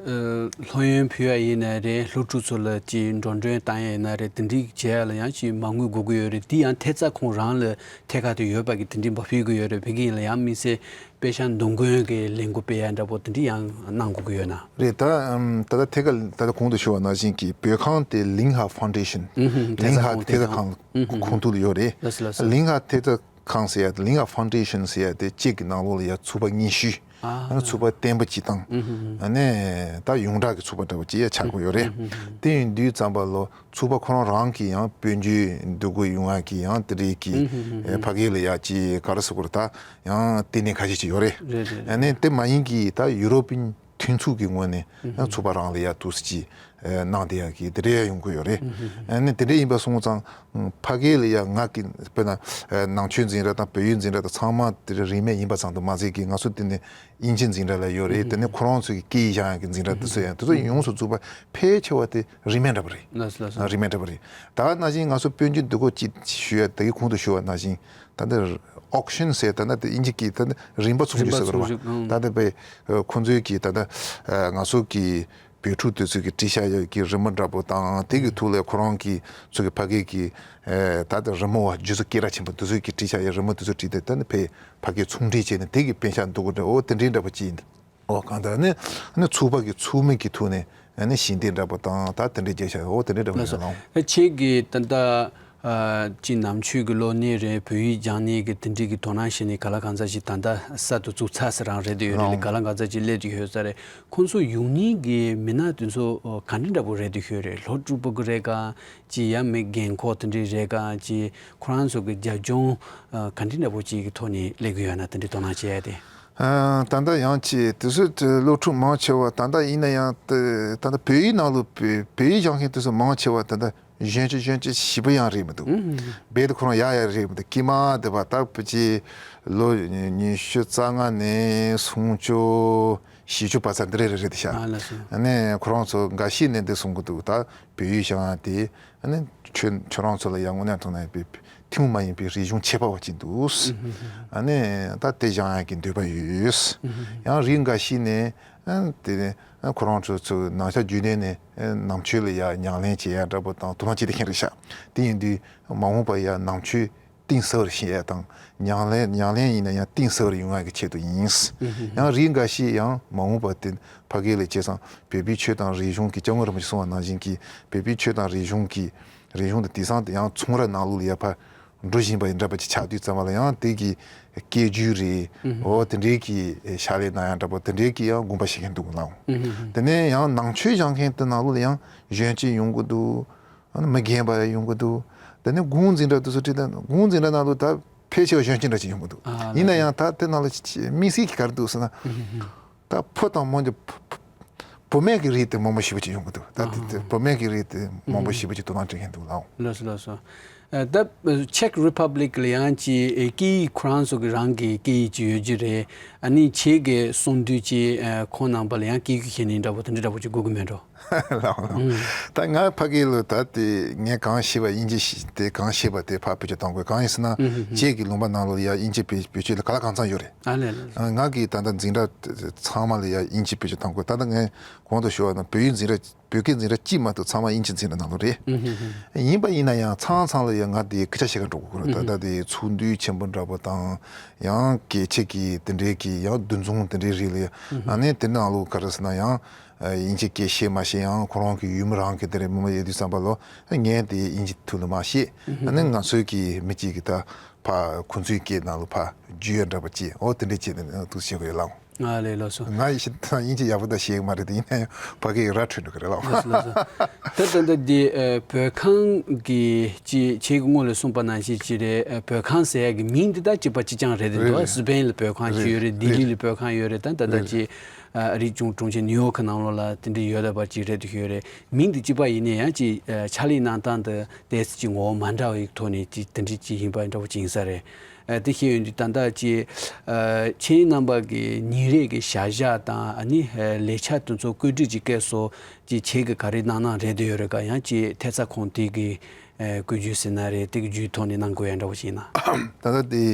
སློབ་ཡོན་ཕུལ་ཡ་ཡིན་ན་རེད། སློབ་ཕྲུག་ཚོ་ལ་ཅིག་འགྲོ་གྲོན་བཏང་ཡ་ཡིན་ན་རེད། དེ་འདྲའི་བྱེད་ཡ་ལ་ཡང་ཅིག་མ་དངུལ་དགོས་ཀྱི་ཡོད་རེད། དེ་ཡང་ཐེབས་རྩ་ཁོང་རང་ལ་ཐད་ཀར་དུ་ཡོད་པ་གི་དེ་འདྲའི་འབབ་ཕུལ་གྱི་ཡོད་རེད། བོད་ཀྱི་ཡིན་ལ་ཡང་དམིགས་བསལ་པེ་ཤག་འདུ་འགོད་ཀྱི་ལས་འགུལ་སྤེལ་ཡ་འདྲ་པོ་དེ་འདྲ་ཡང་གནང་དགོས་ཀྱི་ཡོད་ན། རེད། ད་ཨམ་ད་ལྟ་ཐད་ཀར་ད་ལྟ་གོང་དུ་ཞུ་བ་ནང་བཞིན་གྱི་བོད་ཁང་དེ་ལིང་ཧྭ་ཕའུན་ཌེ་ཤན་ཨུ་ཧུམ་ལིང་ཧྭ་ཐད་ཀར་ཁང་ཨུ་ཧུམ་ཁོངས་གཏོགས་ལ་ཡོད་རེད། ལགས་སོ་ལགས་སོ། ལིང་ཧྭ་ཐད་ཀར་ ཁང་ཟེར་ཡ་དེ་ལིང་ཨ་ཕའུན་ཌེ་ཤན་ཟེར་ཡ་དེ་གཅིག་གི་ནང་ལོགས་ལ་ཡ་ཚོགས་པ་སྙན་ཞུ། ཨ་ཨ་ནི་ཚོགས་པ་བརྟན་པོ་གཅིག་དང་། ཨ་ནི་ད་ཡོངས་གྲགས་ཀྱི་ཚོགས་པ་འདྲ་བོ་གཅིག་ཡ་ཆགས་དགོས་ཡོད་རེད། དེ་ཡིན་དུས་ཙམ་པ་ལོ་ཚོགས་པ་ཁོ་རང་རང་གི་ཡང་དཔལ་འབྱོར་འདུ་འགོད་ཡོང་ཡ་གི་ཡང་དེ་རིགས་ཀྱི་ཨེ་ཕ་གི་ལ་ཡ་གཅིག་ག་རེ་ཟེར་དགོས་རེད། ད་ཡང་ལྟེ་གནས་ཁ་ཤས་ཅིག་ཡོད་རེད། རེད་རེད། ཨ་ནི་དེ་མ་ཡིན་གྱི་ད་ཡུ་རོབ་པིན་མཐུན་ཚོགས་ཀྱི་ངོས་ནས་ཡང་ཚོགས་པ་རང་ལ་ཡ་འདུག་སེ་ཅིག་ཨེ་གནང་བསྡད་ཡ་གི་དེ་འདྲ་ཡ་ཡོང་གི་ཡོད་རེད། ཨ་ནི་དེ་འདྲ་ཡིན་པ་སོང་ཙང་ཕ་གི་ལ་ཡ་ང་གི་དཔེར་ན་ཨེ་ནང་ཆོས་འཛིན་གྲྭ་དང་བོད་ཡིག་འཛིན་གྲྭ་དང་ཚང་མ་དེ་རིང་མེད་ཡིན་པ་ཙམ་དུ་མ་ཟད་ཀྱི་ང་ཚོ་དེ་ནས་དབྱིན་ཇི་འཛིན་གྲྭ་ལ་ཡོད་རེད། དེ་ནས་ཁོ་རང་ཚོ་གི་སྐད་ཡིག་སྦྱང་ཡ་གི་འཛིན་གྲྭ་དེ་ཚོ་ཡང་དེ་ཚོ་ཡོངས་སུ་རྫོགས་པ་ཕལ་ཆེ་བ་དེ་རིན་མེད་འདྲ་པོ་རེད། ལགས་སོ་ལགས་སོ། ཨ་རིན་མེད་འདྲ་པོ་རེད། ད་ནང་བཞིན་ང་ཚོ་དཔལ་འབྱོར་འདུ་འགོད་ཅིག་ཞུ་ཡ་ད་གི་གོང་དུ་ཞུ་བ་ནང་བཞིན་ད་ལྟ་ཨོག་ཤན་ཟེར་ད་ལྟ་དེ་དབྱིན་ཇི་སྐད་ད་ལྟ་རིན་པ་ཚོང་རིན་པ་གཞི་ཟེར་བ་ཚོང་རྒྱུ་ཨང་། ད་ལྟ་པའི་ཁོ་ཚོའི་གི་ད་ལྟ་ང་ཚོ་གི་བོད་ཕྲུག་དེ་ཚོ་གི་བྲིས་བཞག་ཡོད་ཀྱི་རི་མོ་འདྲ་པོ་དང་དེ་གི་ཐོག་ལ་ཁོ་རང་གི་ཚོ་གི་ཕ་གི་གི་ད་ལྟ་རི་མོ་བ་རྒྱུ་ཚོ་སྐད་གྲགས་ཆེན་པོ་དེ་ཚོ་གི་བྲིས་བཞག་ཡོད་རི་མོ་དེ་ཚོ་བྲིས་ཏེ་ད་ནི་ཕ་ཕ་གི་ཚོང་འབྲེལ་བྱས་ནས་དེ་གི་པན་ཤག་འདུག་གོ་འདྲ་འོ་དེ་འདྲའི་འདྲ་པོ་ཅིག་ཡིན། ཨོ་གང་ལྟར་ནི་ནི་ཚོགས་པ་གི་ཚོགས་མི་གི་ཐོག་ནས་ནི་ཞལ་འདེབས་འདྲ་པོ་དང་ད་དེ་འདྲའི་རྒྱལ་ཤ་ཨོ་དེ་འདྲའི་འདྲ་པོ་ལགས་སོ། ཡིན་ལགས། ཁྱེད་ཀྱིས་ད་ལྟ་ཅི་ནམ་ཆོས་ཀྱི་གློག་བརྙན་རེད་བོད་ཡིག་སྦྱང་ནས་ཀྱི་དེ་འདྲའི་གི་དོ་སྣང་བྱས་ནས་ག་ལ་གང་ཟག་ཅིག་ད་ལྟ་གསར་དུ་བཙུགས་ཚར་ས་རང་རེད་དུ་ཡོད་རེད་ལགས། ག་ལ་གང་ཟག་ཅིག་སླེབས་དུ་ཡོད་ས་རེད། ཁོང་ཚོ་ཡོང་ནི་གི་མི་སྣ་དེ་ཚོ་ག་འདྲ་འདྲ་པོ་རེད་དུ་ཡོད་རེད། ལྷོ་ཕྲུག་པོ་གི་རེད་ག་ཅི་ཡ་མི་རྒན་འཁོགས་དེ་འདྲའི་རེད་ག་ཅི་ཁོ་རང་ཚོ་གི་རྒྱབ་ལྗོངས་ག་འདྲ་འདྲ་པོ་ཅིག་གི་ཐོག་ནས་སླེབས་གི་ཡོད་ན་དེ་འདྲའི་དོ་སྣང་བྱེད་ཡ་དེ། ད་ལྟ་ཡང་ཅི་དེ་ཚོ་སློབ་ཕྲུག་མང་ཆེ་བ་ད་ལྟ་ཡིན་ན་ཡང་ད་ལྟ་བོད་ཡིག་ནང་ལོ་བོད་ཡིག་སྦྱང་མཁན་དེ་ཚོ་མང་ཆེ་བ་ད་ལྟ་གཞོན་སྐྱེས་གཞོན་སྐྱེས་ཞེ་པོ་ཡང་རེད་མི་འདུག་རྦད་དེ་ཁོ་རང་ཡག་ཡག་རེད་མི་འདུག་དཀྱིལ་མ་དེ་བ་ད་བུ་ཅི་ལོ་ཉི་ཤུ་རྩ་ལྔ་ནས་སུམ་ཅུ་བཞི་ཅུ་བར་ས་འདི་རེད་རེད་རེད་དེ་ཤ་ཨ་ལ་སོ། ཨ་ནི་ཁོ་རང་ཚོ་འགའ་ཤས་ནས་འདི་གསུང་གི་འདུག་ད་བོད་ཡིག་སྦྱང་ཡ་དེ་ཨ་ནི་ཁྱོད་ཁྱོད་རང་ཚོ་ལ་ཡང་དངོས་གནས་དྲང་གནས་པའི་ཐུན་མོང་མ་ཡིན་པའི་རིག་གཞུང་ཁྱད་པར་བ་ཅིག་འདུག་ཨ་ནི་ད་དེ་སྦྱང་ཡ་གི་འདོད་པ་ཡོད། ཡང་རིགས་འགའ་ཞིག་ནས་ཨ་དེ་ནས་ཁོ་རང་ཚོ་ཚོ་ནང་ཆ་རྒྱུས་ལྡན་ནས་ནང་ཆོས་ལ་ཡ་ཉམས་ལེན་བྱེད་ཡ་འདྲ་པོ་དང་དོ་སྣང་བྱེད་དེ་མཁན་རེད་ཤག་དེ་ཡིན་དུས་མ་འོངས་པ་ཡ་ནང་ཆོས་གཏིང་ཟབ་རུ་ཕྱིན་ཡ་དང་ཉམས་ལེན་ཉམས་ལེན་ཡིན་ན་ཡང་གཏིང་ཟབ་རུ་ཡོང་ཡ་གི་ཆེད་དུ་ཡིན། ཡང་རིགས་འགའ་ཞིག་ཡང་མ་འོངས་པ་དེ་ཕ་གི་ལ་བྱས་ཙང་བོད་པའི་ཆོས་དང་རིག་གཞུང་གི་སྐྱབས་མགོན་རིན་པོ་ཆེ་གསུངས་པ་ནང་བཞིན་གྱི་བོད་པའི་ཆོས་དང་རིག་གཞུང་གི་རིག་གཞུང་དེ་དེང་སང་དེ་ཡང་ཚོང་ར་ནང་ལོགས་ལ་ཡ་ཕར་འགྲོ་བཞིན་པ་ཡི་འདྲ་པ་ཅིག་ཆགས་དུས་ཙམ་པ་ལ་ཡང་དེ་གི་སྐད་སྒྱུར་རེད། འོ་དེ་འདྲའི་གི་ཕྱག་ལས་གནང་ཡ་འདྲ་པོ་དེ་འདྲའི་གི་ཡང་དགོངས་པ་བཞེས་མཁན་འདུག་ལགས། དེ་ནས་ཡང་ནང་ཆོས་སྦྱང་མཁན་དེ་ནང་ལོགས་ལ་ཡང་གཞོན་སྐྱེས་ཡོང་གི་འདུག་ཨ་ནི་མི་རྒན་པ་ཡང་ཡོང་གི་འདུག་དེ་ནས་དགུང་འཛིན་གྲྭ་དེ་ཚོ་ཁྲིད་དང་དགུང་འཛིན་གྲྭ་ནང་ལོགས་ད་ཕལ་ཆེ་བ་གཞོན་སྐྱེས་འདྲ་ཅིག་ཡོང་གི་འདུག་ཨ་ཡིན་ན་ཡང་ད་དེ་ནང་ལ་དམིགས་བསལ་གྱི་ག་རེ་འདུག་ཟེར་ན། ད་ཕོ་དང་མོ་འདི་བུ་མེད་ཀྱི་རིགས་དེ་མང་པོ་ཞེ་པོ་ཅིག་ཡོང་གི་འདུག་ད་དེ་དེ་བུ་མེད་ཀྱི་རིགས་དེ་མང་པོ་ཞེ་པོ་ཅིག་དོ་སྣང་སྤྲད་མཁན་འདུག་ལགས། ལགས་སོ་ལགས་སོ། ད་Czech Republic ལ་ཡང་ཅིག་སྐད་ཡིག་ཁོ་རང་ཚོ་གི་རང་གི་སྐད་ཡིག་ཅིག་ཡོད་ཀྱི་རེད། ཨ་ནི་ཁྱེད་ཀྱིས་གསུང་དུས་ཅིག་ཁོང་རྣམ་པ་ལ་ཡང་སྐད་ཡིག་ཤེས་ནི་འདྲ་པོ་དེ་འདྲ་འདྲ་པོ་ཅིག་དགོས་ཀྱི་མེད་འགྲོ། ལགས་ལགས། ད་ང་ཕ་གི་ལ་ད་དེ་ངས་གང་ཤེས་པ་དབྱིན་ཇི་ཤེས་དེ་གང་ཤེས་པ་དེ་ཕར་བེད་སྤྱོད་གཏོང་དགོས་གང་ཡིན་ཟེར་ན་ཅེག་གི་ལུང་པ་ནང་ལོགས་ཡ་དབྱིན་ཇི་བེད་བེད་སྤྱོད་ལ་ག་ལ་གང་འཚམ་ཡོད་རེད། ཨ་ལས་ལས། ང་གི་ད་ལྟ་འཛིན་གྲྭ་ཚང་མ་ལ་ཡ་དབྱིན་ཇི་བེད་སྤྱོད་གཏོང་དགོས། ད་ལྟ་ངས་གོང་དུ་ཞུ་བ་ན་བོད་ཡིག་འཛིན་གྲྭ་བོད་སྐད་འཛིན་གྲྭ་གཅིག་མ་གཏོགས་ཚང་མ་དབྱིན་ཇི་འཛིན་གྲྭ་ནང་ལོགས་རེད། ཡིན་པ་ཡིན་ན་ཡང་ཚང་ཚང་ལ་ཡ་ང་དེ་སྐད་ཆ་བཤད་ག་འགྲོ་དགོས་རེད། ད་ལྟ་དེ་ཚོགས་འདུ་ཆེན་པོ་འདྲ་པོ་དང་ཡང་གལ་ཆེ་གི་དེ་འདྲའི་གི་ཡང་འདུ་འཛོམས་དེ་འདྲའི་རིགས་ལ་ཡ་ཨ་ནི་དེ་ནང་ལོགས་ག་རེ་ཟེར་ན་ཡང་དབྱིན་ཇི་སྐད་ཤེས་མ་ཤེས་ཡང་ཁོ་རང་གི་ཡུལ་མི་རང་གི་དེ་རེད་མི་མ་ཡོད་དུས་ཙམ་པ་ལོ་ངས་དེ་དབྱིན་ཇི་ཐུགས་ལ་མ་ཤེས། ཨ་ནི་ང་ཚོའི་གི་མི་གཅིག་གི་ད་ཕ་ཁོ་ཚོའི་སྐད་ནང་ལོགས་ཕ་རྒྱུས་ཡོད་འདྲ་པོ་ཅི་ཨོ་དེ་འདྲའི་ཅི་ནས་འདུག་བཤད་གི་ཡོད་ལགས། ང་ལས་ལོ་སོ། ང་ཡི་ཤི་ཐང་དབྱིན་ཇི་ཡག་པོ་ད་ཤེས་གི་མ་རེད་དེ་ཡིན་ན་ཡང་ཕ་གི་ར་འཕྲོད་འགྲོ་གི་རེད་ལགས། ལོ་སོ་ལོ་སོ། ད་ད་ད་འདི་བོད་ཁང་གི་ཅི་ཁྱེད་ཀྱི་སྔོན་ལ་གསུངས་པ་ནང་བཞིན་ཅི་རེད། བོད་ཁང་ཟེར་ཡ་གི་མིང་འདི་ད་གཅིག་པ་གཅིག་རྐྱང་རེད་དེ་འདུག་རེད་རེད། སི་པེན་ལ་བོད་ཁང་ཅིག་ཡོད་རེད། རེད་ལྡི་ལི་ལ་བོད་ཁང་ཡོད་རེད། ད་ད་ད་རེད་ཅི་རེད། ཨ་རི་ཅུང་གྲོང་ཁྱེར་ནིའུ་ཡོག་གི་ནང་ལོགས་ལ་དེ་འདྲ་ཡོད་ད་པ་ཅིག་རེད་དུ་ཡོད་རེད། མིང་འདི་གཅིག་པ་ཡིན་ནའི་ཡང་ཅི་ཕྱག་ལས་གནང་སྟངས་འདི་ཏོག་ཙམ་ཅིག་ངོ་བོ་མ་འདྲ་བའི་ཐོག་ནས་ཅི་དེ་འདྲ་ཅིག་ཡིན་པ་འདྲ་བོ་ཅིག་ཡིན་ས་རེད། ཨ་དེ་ཤེས་ཡོང་དུས་ད་ལྟ་ཅི་ཨ་ཁྱེད་རྣམ་པ་གི་ཉིན་རེ་གི་བྱ་གཞག་དང་ཨ་ནི་ཨ་ལས་འཆར་དེ་ཚོ་བཀོད་སྒྲིག་ཅིག་སྐད་སོ་ཅི་ཁྱེད་ཀྱི་ག་རེ་གནང་གནང་རེད་དུ་ཡོད་རེད་ག་ཡང་ཅི་ཐེབས་རྩ་ཁོངས་དེ་གི་ཨ་བཀོད་ཇུས་ཟེར་ན་རེད་དེ་གི་བརྒྱུད་ཐོག་ནས་གནང་དགོས་ཡ་འདྲ་བོ་ཞིག་ཡིན་ན། ད་ལྟ་དེ་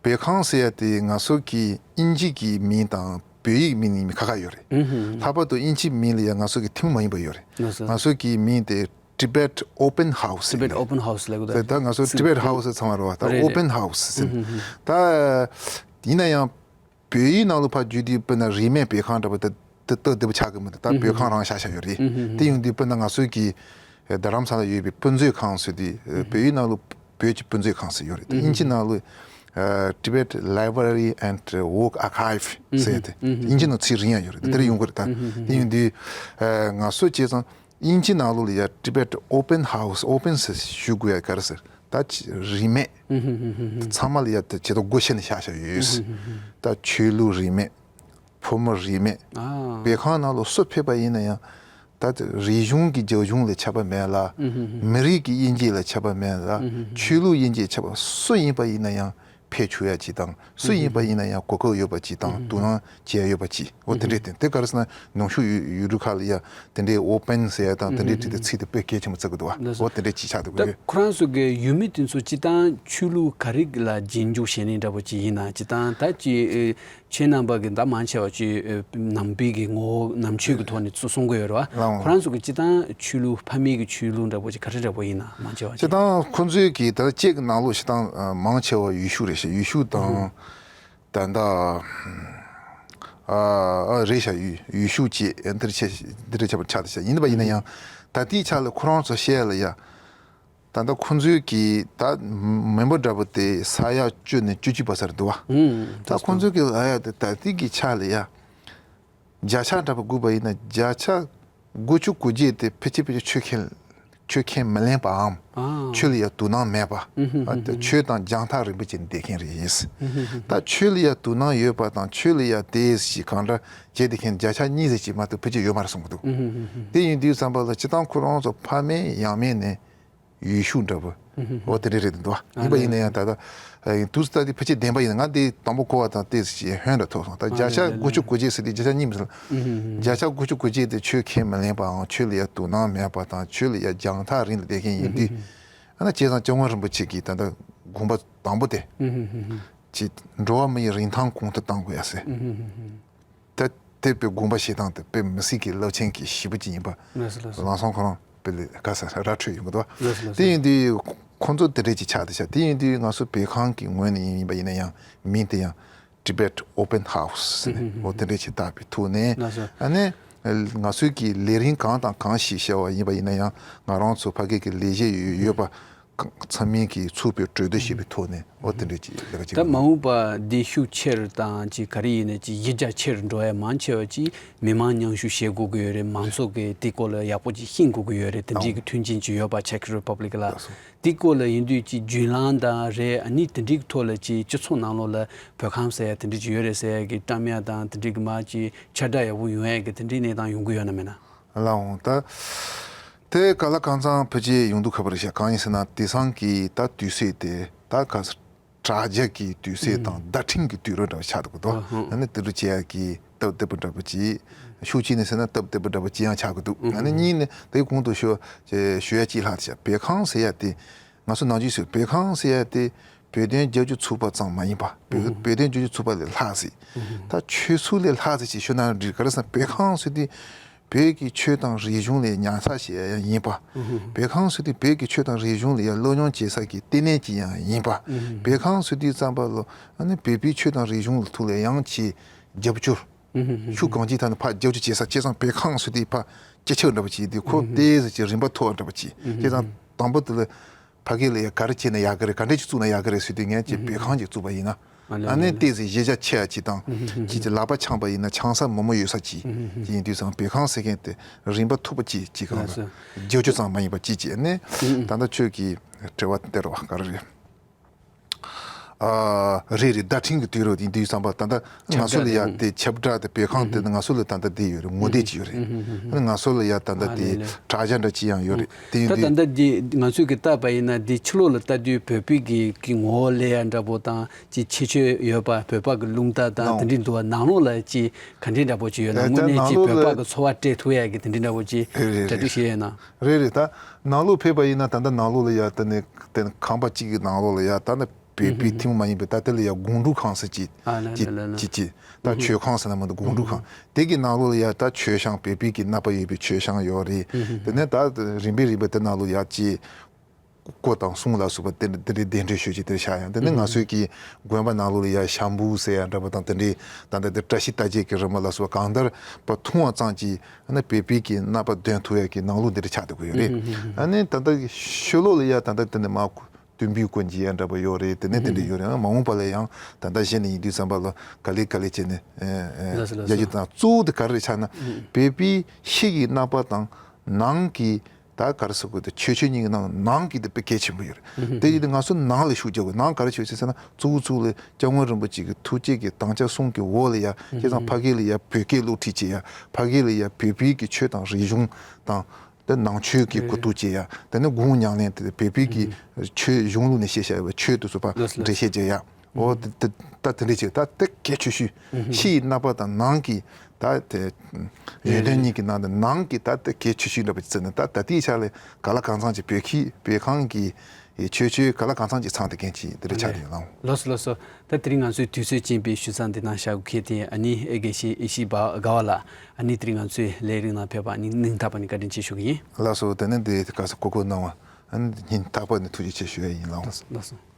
བོད་ཁང་ཟེར་ཡ་དེ་ང་ཚོ་གི་དབྱིན་ཇི་གི་མིང་དང་བོད་ཡིག་མིང་གཉིས་ཁ་ཁ་ཡོད་རེད། ལྷག་པར་དུ་དབྱིན་ཇི་མིང་ལ་ཡ་ང་ཚོ་གི་ཐུན་མོང་མ་ཡིན་པ་ཡོད་རེད། ང་ཚོ་གི་མིང་དེ་Tibet Open House Tibet Open House ལབ་དགོས་ད། ད་ང་ཚོ་Tibet House ཚང་མ་རེད་བ། ད་Open House ཟེར། ད་ཡིན་ན་ཡང་བོད་ཡིག་ནང་ལ་ཕར་བསྒྱུར་དུས་དཔེར་ན་རིས་མེད་བོད་ཁང་འདྲ་པོ་ད་ད་བདེ་པོ་ཆགས་ཀྱི་མི་འདུག་ད་བོད་ཁང་རང་བཞག་བཞག་ཡོད་རེད། དེ་ཡོང་དུས་དཔེར་ན་ང་ཚོའི་གི་རྡ་རམ་ས་ལ་ཡོད་པའི་དཔེ་མཛོད་ཁང་ཟེར་དུས་བོད་ཡིག་ནང་ལ་བོད་ཀྱི་དཔེ་མཛོད་ཁང་ཟེར་ཡོད་རེད། ད་དབྱིན་ཇི་ནང་ལ་ Tibet Library and Work Archive ཟེར་ཏེ་དབྱིན་ཇི་ནང་ཚིག་རིང་ཡང་ཡོད་རེད། དེ་འདྲ་ཡོང་གི་རེད། ད་དེ་ཡིན་དུས་ང་ཚོ་བྱས་ཙང་དབྱིན་ཇི་ནང་ལོགས་ལ་ཡ་Tibet Open House། Open ཟེར་ཞུ་དགོས་ཡ་ག་རེ་ཟེར། ད་རིན་མེད་ཚང་མ་ལ་ཡ་ད་ཇི་ལྟར་སྒོ་ཕྱེ་ནས་བཞག་བཞག་ཡོད། ད་ཆོས་ལུགས་རིན་མེད། ཕོ་མོ་རིན་མེད། བོད་ཁང་ནང་ལ་སུ་ཕེབས་པ་ཡིན་ན་ཡང་ད་རིག་གཞུང་གི་རྒྱབ་ལྗོངས་ལ་ཁྱབ་པ་མེད་ལ། མི་རིགས་ཀྱི་དབྱེ་འབྱེད་ལ་ཁྱབ་པ་མེད་ལ། ཆོས་ལུགས་དབྱེ་འབྱེད་ཁྱབ་པ་སུ་ཡིན་པ་ཡིན་ན་ཡང་ཕེབས་ཆོག་ཡ་ཅིག་དང་། སུ་ཡིན་པ་ཡིན་ན་ཡང་གོ་སྐབས་ཡོད་པ་ཅིག་དང་དོ་སྣང་བྱེད་ཡ་ཡོད་པ་ཅིག་འོ་དེ་འདྲས་དེ་དེ་ག་རེ་ཟེར་ན་ནང་ཆོས་ཡུལ་གྲུ་ཁག་ལ་ཡ་དེ་འདྲས་ཨོ་པན་ཟེར་ཡ་དང་དེ་འདྲས་བྲིས་ཏེ་ཚིག་དེ་དཔེ་གལ་ཆེན་པོ་བརྩི་གི་འདུག་བ། འོ་དེ་འདྲས་ཅིག་ཆགས་འདུག་གི་ད་ཁོ་རང་ཚོ་གི་ཡུལ་མི་དེ་ཚོ་སྤྱིར་བཏང་ཆོས་ལུགས་ག་རེ་ལ་རྗེས་འཇུག་བྱེད་ནི་འདྲ་པོ་ཅིག་ཡིན་ན། སྤྱིར་བཏང་ད་ཅི་ཁྱེད་རྣམ་པ་གི་ད་མང་ཆེ་བ་ཅིག་ནང་པའི་གི་ངོ་བོ་ནང་ཆོས་ཀྱི་ཐོག་ནས་ཚུར་གསུང་གི་ཡོད་རེད་བ། ལགས། ཁོ་རང་ཚོ་གི་སྤྱིར་བཏང་ཆོས་ལུགས་ཕ་མེས་ཀྱི་ཆོས་ལུགས་འདྲ་པོ་ཅིག་ག་རེ་འདྲ་པོ་ཡིན་ན་མང་ཆེ་བ་སྤྱིར་ཅིག་བཏང་ཁོ་ཚོའི་གི་ད་ལྟ་ཅེག་གི་ནང་ལོགས་སྤྱིར་བཏང་མང་ཆེ་བ་ཡེ་ཤུ་རེད་ཤག་ཡེ་ཤུ་དང་ད་ལྟ་ཨ་རེད་ཤག་ཡེ་ཤུ་བཅས་འདིར་ཆེ་འདིར་ཆེ་བ་ཆགས་ཤག་ཡིན་པ་ཡིན་ན་ཡང་ད་ལྟའི་ཆ་ལ་ཁོ་རང་ཚོ་བཤད་ལ་ཡ། ད་ལྟ་ཁོང་ཚོའི་གི་ད་མི་འབོར་འདྲ་པོ་དེ་ས་ཡ་བཅུ་ནས་བཅུ་གཅིག་བར་སར་འདུག་བ། ད་ཁོང་ཚོའི་གི་ལ་ཡ་དེ་ད་ལྟའི་གི་ཆ་ལ་ཡ། བརྒྱ་ཆ་འདྲ་པོ་བགོས་པ་ཡིན་ན་བརྒྱ་ཆ་དགུ་བཅུ་གོ་བརྒྱད་དེ་ཕལ་ཆེར་ཕལ་ཆེར་ཆོས་ཁས་ཆོས་ཁས་མི་ལེན་པའམ། ཆོས་ལ་ཡ་དོ་སྣང་མེད་པ། ཆོས་དང་རྒྱང་ཐག་རིང་པོ་ཅན་བསྡད་མཁན་རེད། ད་ཆོས་ལ་ཡ་དོ་སྣང་ཡོད་པ་དང་ཆོས་ལ་ཡ་དེ་ཞིག་གང་འདྲ་བྱས་བསྡད་མཁན་བརྒྱ་ཆ་གཉིས་ཙམ་ཅིག་མ་གཏོགས་ཕལ་ཆེར་ཡོད་མ་རེད་གསུང་གི་འདུག་དེ་ཡིན་དུས་ཙམ་པ་ལ་སྤྱིར་བཏང་ཁོ་རང་ཚོ་ཕ་མེས་ཡང་མེས་ནས་ཡུལ་ཤུལ་འདྲ་པོ། འོ་དེ་འདྲ་རེད་འདུག་ཡིན་པ་ཡིན་ན་ཡང་ད་ལྟ་དུས་ཚོད་ལྟ་དུས་ཕལ་ཆེར་བདེན་པ་ཡིན་ན་ང་འདི་དང་པོ་གོ་བ་དང་ཏོག་ཙམ་ཧོན་འདྲ་ཐོག་སོང་། ད་བརྒྱ་ཆ་དགུ་བཅུ་གོ་བརྒྱད་ཟེར་དུས་བརྒྱ་ཆ་གཉིས་མི་ཟེར། བརྒྱ་ཆ་དགུ་བཅུ་གོ་བརྒྱད་དེ་ཆོས་ཁས་མི་ལེན་པའམ་ཆོས་ལ་ཡ་དོ་སྣང་མེད་པ་དང་ཆོས་ལ་ཡ་རྒྱང་ཐག་རིང་ལ་བསྡད་མཁན་ཡིན་དུས། ཨ་ན་བྱས་ཙང་སྐྱབས་མགོན་རིན་པོ་ཆེ་གིས་ད་ལྟ་དགོངས་པ་དང་པོ་དེ་ཅིག་འགྲོ་བ་མི་ཡི་རིན་ཐང་གོང་དུ་གཏང་དགོས་ཡ་ཟེར། ད་དེ་དཔེ་དགོངས་པ་བཞེས་སྟངས་དེ་དཔེ་མི་སྲིད་ཀྱི་རླབས་ཆེན་གྱི་ཞེ་པོ་ཅིག་ཡིན་པ། ལགས་སོ་ལགས་སོ། ལམ་སང་ཁོ་རང་དཔེ་ལས་ཀ་ས་ར་འཕྲོད་ཡོང་གི་འདུག་ལགས་སོ་ལགས་སོ། དེ་ཡིན་དུས་ཁོང་ཚོ་དེ་འདྲས་ཅིག་ཆགས་དེ་ཆགས། དེ་ཡིན་དུས་ང་ཚོ་བོད་ཁང་གི་ངོས་ནས་ཡིན་པ་ཡིན་ན་ཡང་མིང་དེ་ཡང་Tibet Open House ཟེར་ནས་འོ་དེ་འདྲས་ཅིག་བཏགས་པའི་ཐོག་ནས། ལགས་སོ། ཨ་ནི་ང་ཚོའི་གི་ལས་རིམ་གང་དང་གང་ཞིག་བྱ་བ་ཡིན་པ་ཡིན་ན་ཡང་ང་རང་ཚོ་ཕ་གི་གི་ལས་བྱེད་ཡོད་ཡོད་པ། ཚང་མས་ཀྱིས་ཚུགས་པའི་གྲོས་བསྡུར་བྱས་པའི་ཐོག་ནས་འོ་དེ་འདྲའི་ཅིག་ལས་ཀ་ཅིག་ད་མ་འོངས་པ་འདི་ཤུགས་ཆེར་དང་ཅིག་ག་རེ་ཡིན་ན་ཅིག་གཞི་རྒྱ་ཆེར་འགྲོ་ཡ་མང་ཆེ་བ་ཅིག་མི་མང་མཉམ་ཞུགས་བྱེད་དགོས་ཀྱི་ཡོད་རེད། མང་ཚོགས་ཀྱིས་དེ་སྐོར་ལ་ཡག་པོ་ཅིག་ཤེས་དགོས་ཀྱི་ཡོད་རེད། དེ་འདྲའི་གི་མཐུན་རྐྱེན་ཅིག་ཡོད་པ་Czech Republic ལ། དེ་སྐོར་ལ་ཡིན་དུས་ཅིག་བརྒྱུད་ལམ་དང་རེད། ཨ་ནི་དེ་འདྲའི་གི་ཐོག་ལ་ཅིག་སྤྱི་ཚོགས་ནང་ལོགས་ལ་བོད་ཁང་ཟེར་ཡ་དེ་འདྲའི་ཅིག་ཡོད་རེད་ཟེར་ཡ་གི་བཀྲམ་ཡ་དང་དེ་འདྲའི་གི་མ་ཅིག་ཁྱབ་བསྒྲགས་ཡག་པོ་ཡོང་ཡ་གི་དེ་འདྲའི་གནས་སྟངས་ཡོང་གི་ཡོད་ན་མེད་ན། ལགས་འོང་། ད་དེ་ག་ལ་གང་འཚམ་ཕལ་ཆེར་ཡོང་འདུག་ཁ་པར་བཤད་གང་ཡིན་ཟེར་ན་དེང་སང་གི་ད་དུས་ཚོད་དེ་ད་ག་ས་དྲ་རྒྱ་གི་དུས་ཚོད་དང་བརྡ་འཕྲིན་གྱི་དུས་རབས་འདྲ་བ་ཆགས་འདུག་གི་འདུག་ཨ་ནི་དེ་འདྲ་བྱེད་ཡ་གི་སྟབས་བདེ་པོ་འདྲ་པོ་ཅིག་ཤུགས་ཆེ་ནས་ཟེར་ན་སྟབས་བདེ་པོ་འདྲ་པོ་ཅི་ཡང་ཆགས་ཀྱི་འདུག་ཨ་ནི་གཉིས་ནས་དེ་གོང་དུ་ཞུ་ཞུ་ཡ་ཅིག་ལྷག་བྱས་བོད་ཁང་ཟེར་ཡ་དེ་ང་ཚོ་ནང་ཆོས་སུ་བོད་ཁང་ཟེར་ཡ་དེ་བོད་དོན་རྒྱབ་སྐྱོར་ཚོགས་པ་ཙམ་མ་ཡིན་པ། བོད་བོད་དོན་རྒྱབ་སྐྱོར་ཚོགས་པ་ལས་ལྷག་ཟིག་ད་ཆོས་ཚོགས་ལས་ལྷག་ཟིག་ཅིག་ཞུ་ན་འགྲིག་ག་རེ་ཟེར་ན་བོད་ཁང་ཟེར་དུས་བོད་ཀྱི་ཆོས་དང་རིག་གཞུང་ལ་ཉར་ཚགས་བྱེད་ཡ་ཡང་ཡིན་པ། བོད་ཁང་ཟེར་དུས་བོད་ཀྱི་ཆོས་དང་རིག་གཞུང་ལ་ཡང་སློབ་སྦྱོང་བྱེད་ས་ཀྱི་ལྟེ་གནས་ཅིག་ཡང་ཡིན་པ། བོད་ཁང་ཟེར་དུས་ཙམ་པ་ལ་ཨ་ནི་བོད་པའི་ཆོས་དང་རིག་གཞུང་ལ་ཐུགས་ལ་ཡང་ཆེ་རྒྱབ་སྐྱོར། ཤུགས་གང་ཅིའི་ཐད་ནས་ཕར་རྒྱབ་སྐྱོར་བྱེད་ས་བྱས་ཙང་བོད་ཁང་ཟེར་དུས་ཕར་སྐྱེ་ཆག་འདྲ་པོ་ཅིག་དེ་ཁོ་ཏོག་ཙམ་ཅིག་རིན་པ་མཐོ་བ་འདྲ་པོ་ཅིག་བྱས་ཙང་དང་པོ་དེ་ལ། ཕ་གི་ལ་ཡ་ག་རེ་བྱས་ན་ཡག་གི་རེད། ག་འདྲས་ཅིག་བཙུགས་ན་ཡག་གི་རེད་ཟེར་དུས་ངས་ཅིག་བོད་ཁང་ཅིག་བཙུགས་པ་ཡིན་ན། ཨ་ནི་ཏོག་ཙམ་གཞི་རྒྱ་ཆེ་ཡ་ཅིག་དང་། ཅིག་ཅིག་ལག་པ་འཆང་པ་ཡིན་ན་འཆང་ས་མོག་མོག་ཡོད་ས་ཅིག་ཅིག་ཡིན་དུས་ཙང་བོད་ཁང་ཟེར་མཁན་དེ་རིན་པ་མཐོ་པོ་ཅིག་ཅིག་གང་ལ་རྒྱབ་སྐྱོར་ཙམ་མ་ཡིན་པ་ཅིག་ཅིག་ནས་ད་ལྟ་ཁྱོད་ཀྱི་དྲི་བ་དེ་རེད་བ། ག་རེ་རེད། ཨ་རེད་རེད། བརྡ་འཕྲིན་གྱི་དུས་རབས་དེ་ཡིན་དུས་ཙམ་པ་ད་ལྟ་ང་ཚོ་ལ་ཡ་དེ་ཁྱབ་བསྒྲགས་དེ་བོད་ཁང་དེ་ནི་ང་ཚོ་ལ་ད་ལྟ་དེ་ཡོད་རེད། ངོ་དེབ་ཅིག་ཡོད་རེད། ཨ་ནི་ང་ཚོ་ལ་ཡ་ད་ལྟ་དེ་དྲ་རྒྱ་འདྲ་ཅིག་ཡང་ཡོད་རེད། དེ་ཡིན་ད་དུས་ད་ལྟ་དེ་ང་ཚོས་ཀྱི་བལྟས་པ་ཡིན་ན་དེ་ཕྱི་ལོགས་ལ་ལྟ་དུས་བོད་པའི་གི་གི་ངོ་བོ་ལས་ཡ་འདྲ་པོ་དང་ཅིག་ཁྱད་ཆོས་ཡོད་པ། བོད་པ་གི་རླུང་རྟ་དང་དེ་འདྲའི་འདུག་བ། ནང་ལོགས་ལ་ཅིག་ག་འདྲའི་འདྲ་པོ་ཅིག་ཡོད་ན། དངོས་གནས་ཅིག་བོད་པ་གི་འཚོ་བ་སྤྲད་ཐུབ་ཡ་གི་དེ་འདྲའི་འདྲ་པོ་ཅིག་གྲ་སྒྲིག་བྱས་ཡོད་ན། རེད་རེད། ད་ནང་ལོགས་ཕེབས་པ་ཡིན་ན་ད་ལྟ་ནང་ལོགས་ལ་ཡ་ད་ནི་དེ་ཁང་པ་གཅིག་གི་ནང་ལོགས་ལ་ཡ་ད་ནི་བོད་པའི་ཐུན་མོང་མ་ཡིན་པའི་ད་དེ་ལ་ཡ་སྒོམ་སྒྲུབ་ཁང་ཟེར་གྱི་ཅིག་ཅིག་ཅིག་ད་མཆོད་ཁང་ཟེར་ན་མི་འདུག་སྒོམ་སྒྲུབ་ཁང་། དེ་གི་ནང་ལོགས་ལ་ཡ་ད་མཆོད་བཤམས་བོད་པའི་གི་གནའ་པ་ཡོད་པའི་མཆོད་བཤམས་ཡོད་རེད། དེ་ནས་ད་རིམ་པས་རིམ་པས་དེ་ནང་ལོགས་ཡ་ཅིག་སྐུ་དང་གསུང་ལ་སོགས་པ་དེ་འདྲ་དེ་འདྲའི་གདན་འདྲེན་ཞུ་ཅིག་དེར་བཞག་ཡང་། དེ་ནས་ང་ཚོའི་གི་དགོན་པ་ནང་ལོགས་ལ་ཡ་ཤམ་བུ་ཟེར་ཡ་འདྲ་པོ་དང་དེ་འདྲའི་ད་ལྟ་དེ་བཀྲ་ཤིས་རྟགས་བརྒྱད་ཀྱི་རི་མོ་ལ་སོགས་པ་གང་ལྟར་པ་མཐོང་བ་ཙམ་གྱིས་ཨ་ནི་བོད་པའི་གི་གནའ་པ་འདོན་ཐུབ་ཡ་གི་ནང་ལོགས་འདི་འདྲ་ཆགས་བསྡད་ཀྱི་ཡོད་རེད། ཨ་ནི་ད་ལྟ་ཕྱི་ལོགས་ལ་ཡ་ད་ལྟ་དེ་ནས་མ། སྟོན་པའི་སྐུ་མཇལ་ཡ་འདྲ་པོ་ཡོད་རེད། དེ་ནས་དེ་འདྲ་ཡོད་རེད། ཡང་མ་འོངས་པ་ལ་ཡང་ད་ལྟ་གཞི་ནས་ཡིན་དུས་ཙམ་པ་ལ་ག་ལེ་ག་ལེ་བྱས་ནས་ལགས་སོ་ལགས་སོ། ཡ་གི་དང་གཙོ་བོ་དེ་ག་རེ་རེད་ཆགས་ན། བོད་པའི་ཕྱི་ཡི་རྣམ་པ་དང་ནང་གི་ད་ག་རེ་ཟེར་དགོས། དེ་ཆོས་ཆོས་གཉིས་ཀྱི་ནང་ནང་གི་དེ་དཔེ་གལ་ཆེན་པོ་ཡོད་རེད། དེ་ཡིན་དུས་ང་ཚོ་ནང་ལ་ཤུགས་རྒྱག་དགོས། ནང་ག་རེ་བྱེད་ཅེས་ཟེར་ན། གཙོ་བོ་གཙོ་བོ་ལ་སྐྱབས་མགོན་རིན་པོ་ཆེ་གི་ཐུགས་བསྐྱེད་ཀྱི་དམ་བཅའ་གསུམ་གྱི་འོག་ལ་ཡ་བྱས་ཙང་ཕ་གི་ལ་ཡ་བོད་སྐད་སློབ་ཁྲིད་བྱེད་ཡ། ཕ་གི་ལ་ཡ་བོད་པའི་གི་ཆོས་དང་རིག་གཞུང་དང་། དེ་ནང་ཆོས་ཀྱི་གོ་རྟོགས་བྱེད་ཡ། དེ་ནས་དགུང་ཉམས་ལེན་དེ་བོད་པའི་གི་ཆོས་གཞུང་ལུགས་ནས་བཤད་བྱ་བའི་ཆོས་དེ་ཚོ་ཕར་ལགས་སོ་འགྲེལ་བཤད་བྱེད་ཡ། འོ་དེ་དེ་ད་དེ་འདྲ་བྱེད། ད་དེ་གལ་ཆེ་ཤོས། ཕྱི་ཡི་རྣམ་པ་དང་ནང་གི་ད་དེ་ཡོན་ཏན་གཉིས་ཀྱི་ནང་དུ་ནང་གི་ད་དེ་གལ་ཆེ་ཤོས་འདྲ་པོ་བརྩིས་ནས། ད་ད་ལྟའི་ཆ་ལ་ག་ལ་གང་འཚམ་གྱི་བོད་ཁྱི་བོད་ཁང་གི་ཆོས་ཆོས་ག་ལ་གང་འཚམ་གྱི་ཚང་དེ་གན་གྱི་དེ་འདྲ་ཆགས་ཡོད་ལགས། ལགས་སོ་ལགས་སོ། ད་དེ་རིང་ང་ཚོའི་དུས་ཚོད་ཅན་པའི་ཞུ་ཚང་འདི་ནང་བཞག་གི། དེ་ཨ་ནི་ཨེ་དགེ་བཤེས་ཡེ་ཤེས་པ་དགའ་བ་ལགས། ཨ་ནི་དེ་རིང་ང་ཚོའི་ལས་རིམ་ནང་ཕེབས་པ་ཨ་ནི་སྙིང་ཐག་པ་ནས་བཀའ་དྲིན་ཆེ་ཞུ་གི་ཡིན། ལགས་སོ། དེ་ནས་འདི་ག་ས་གོ་སྐབས་གནང་བ་ཨ་ནི་སྙིང་ཐག་པ་ནས་ཐུགས་རྗེ་ཆེ་ཞུ་ཡ་ཡིན་ལགས། ལགས་སོ་ལགས་སོ།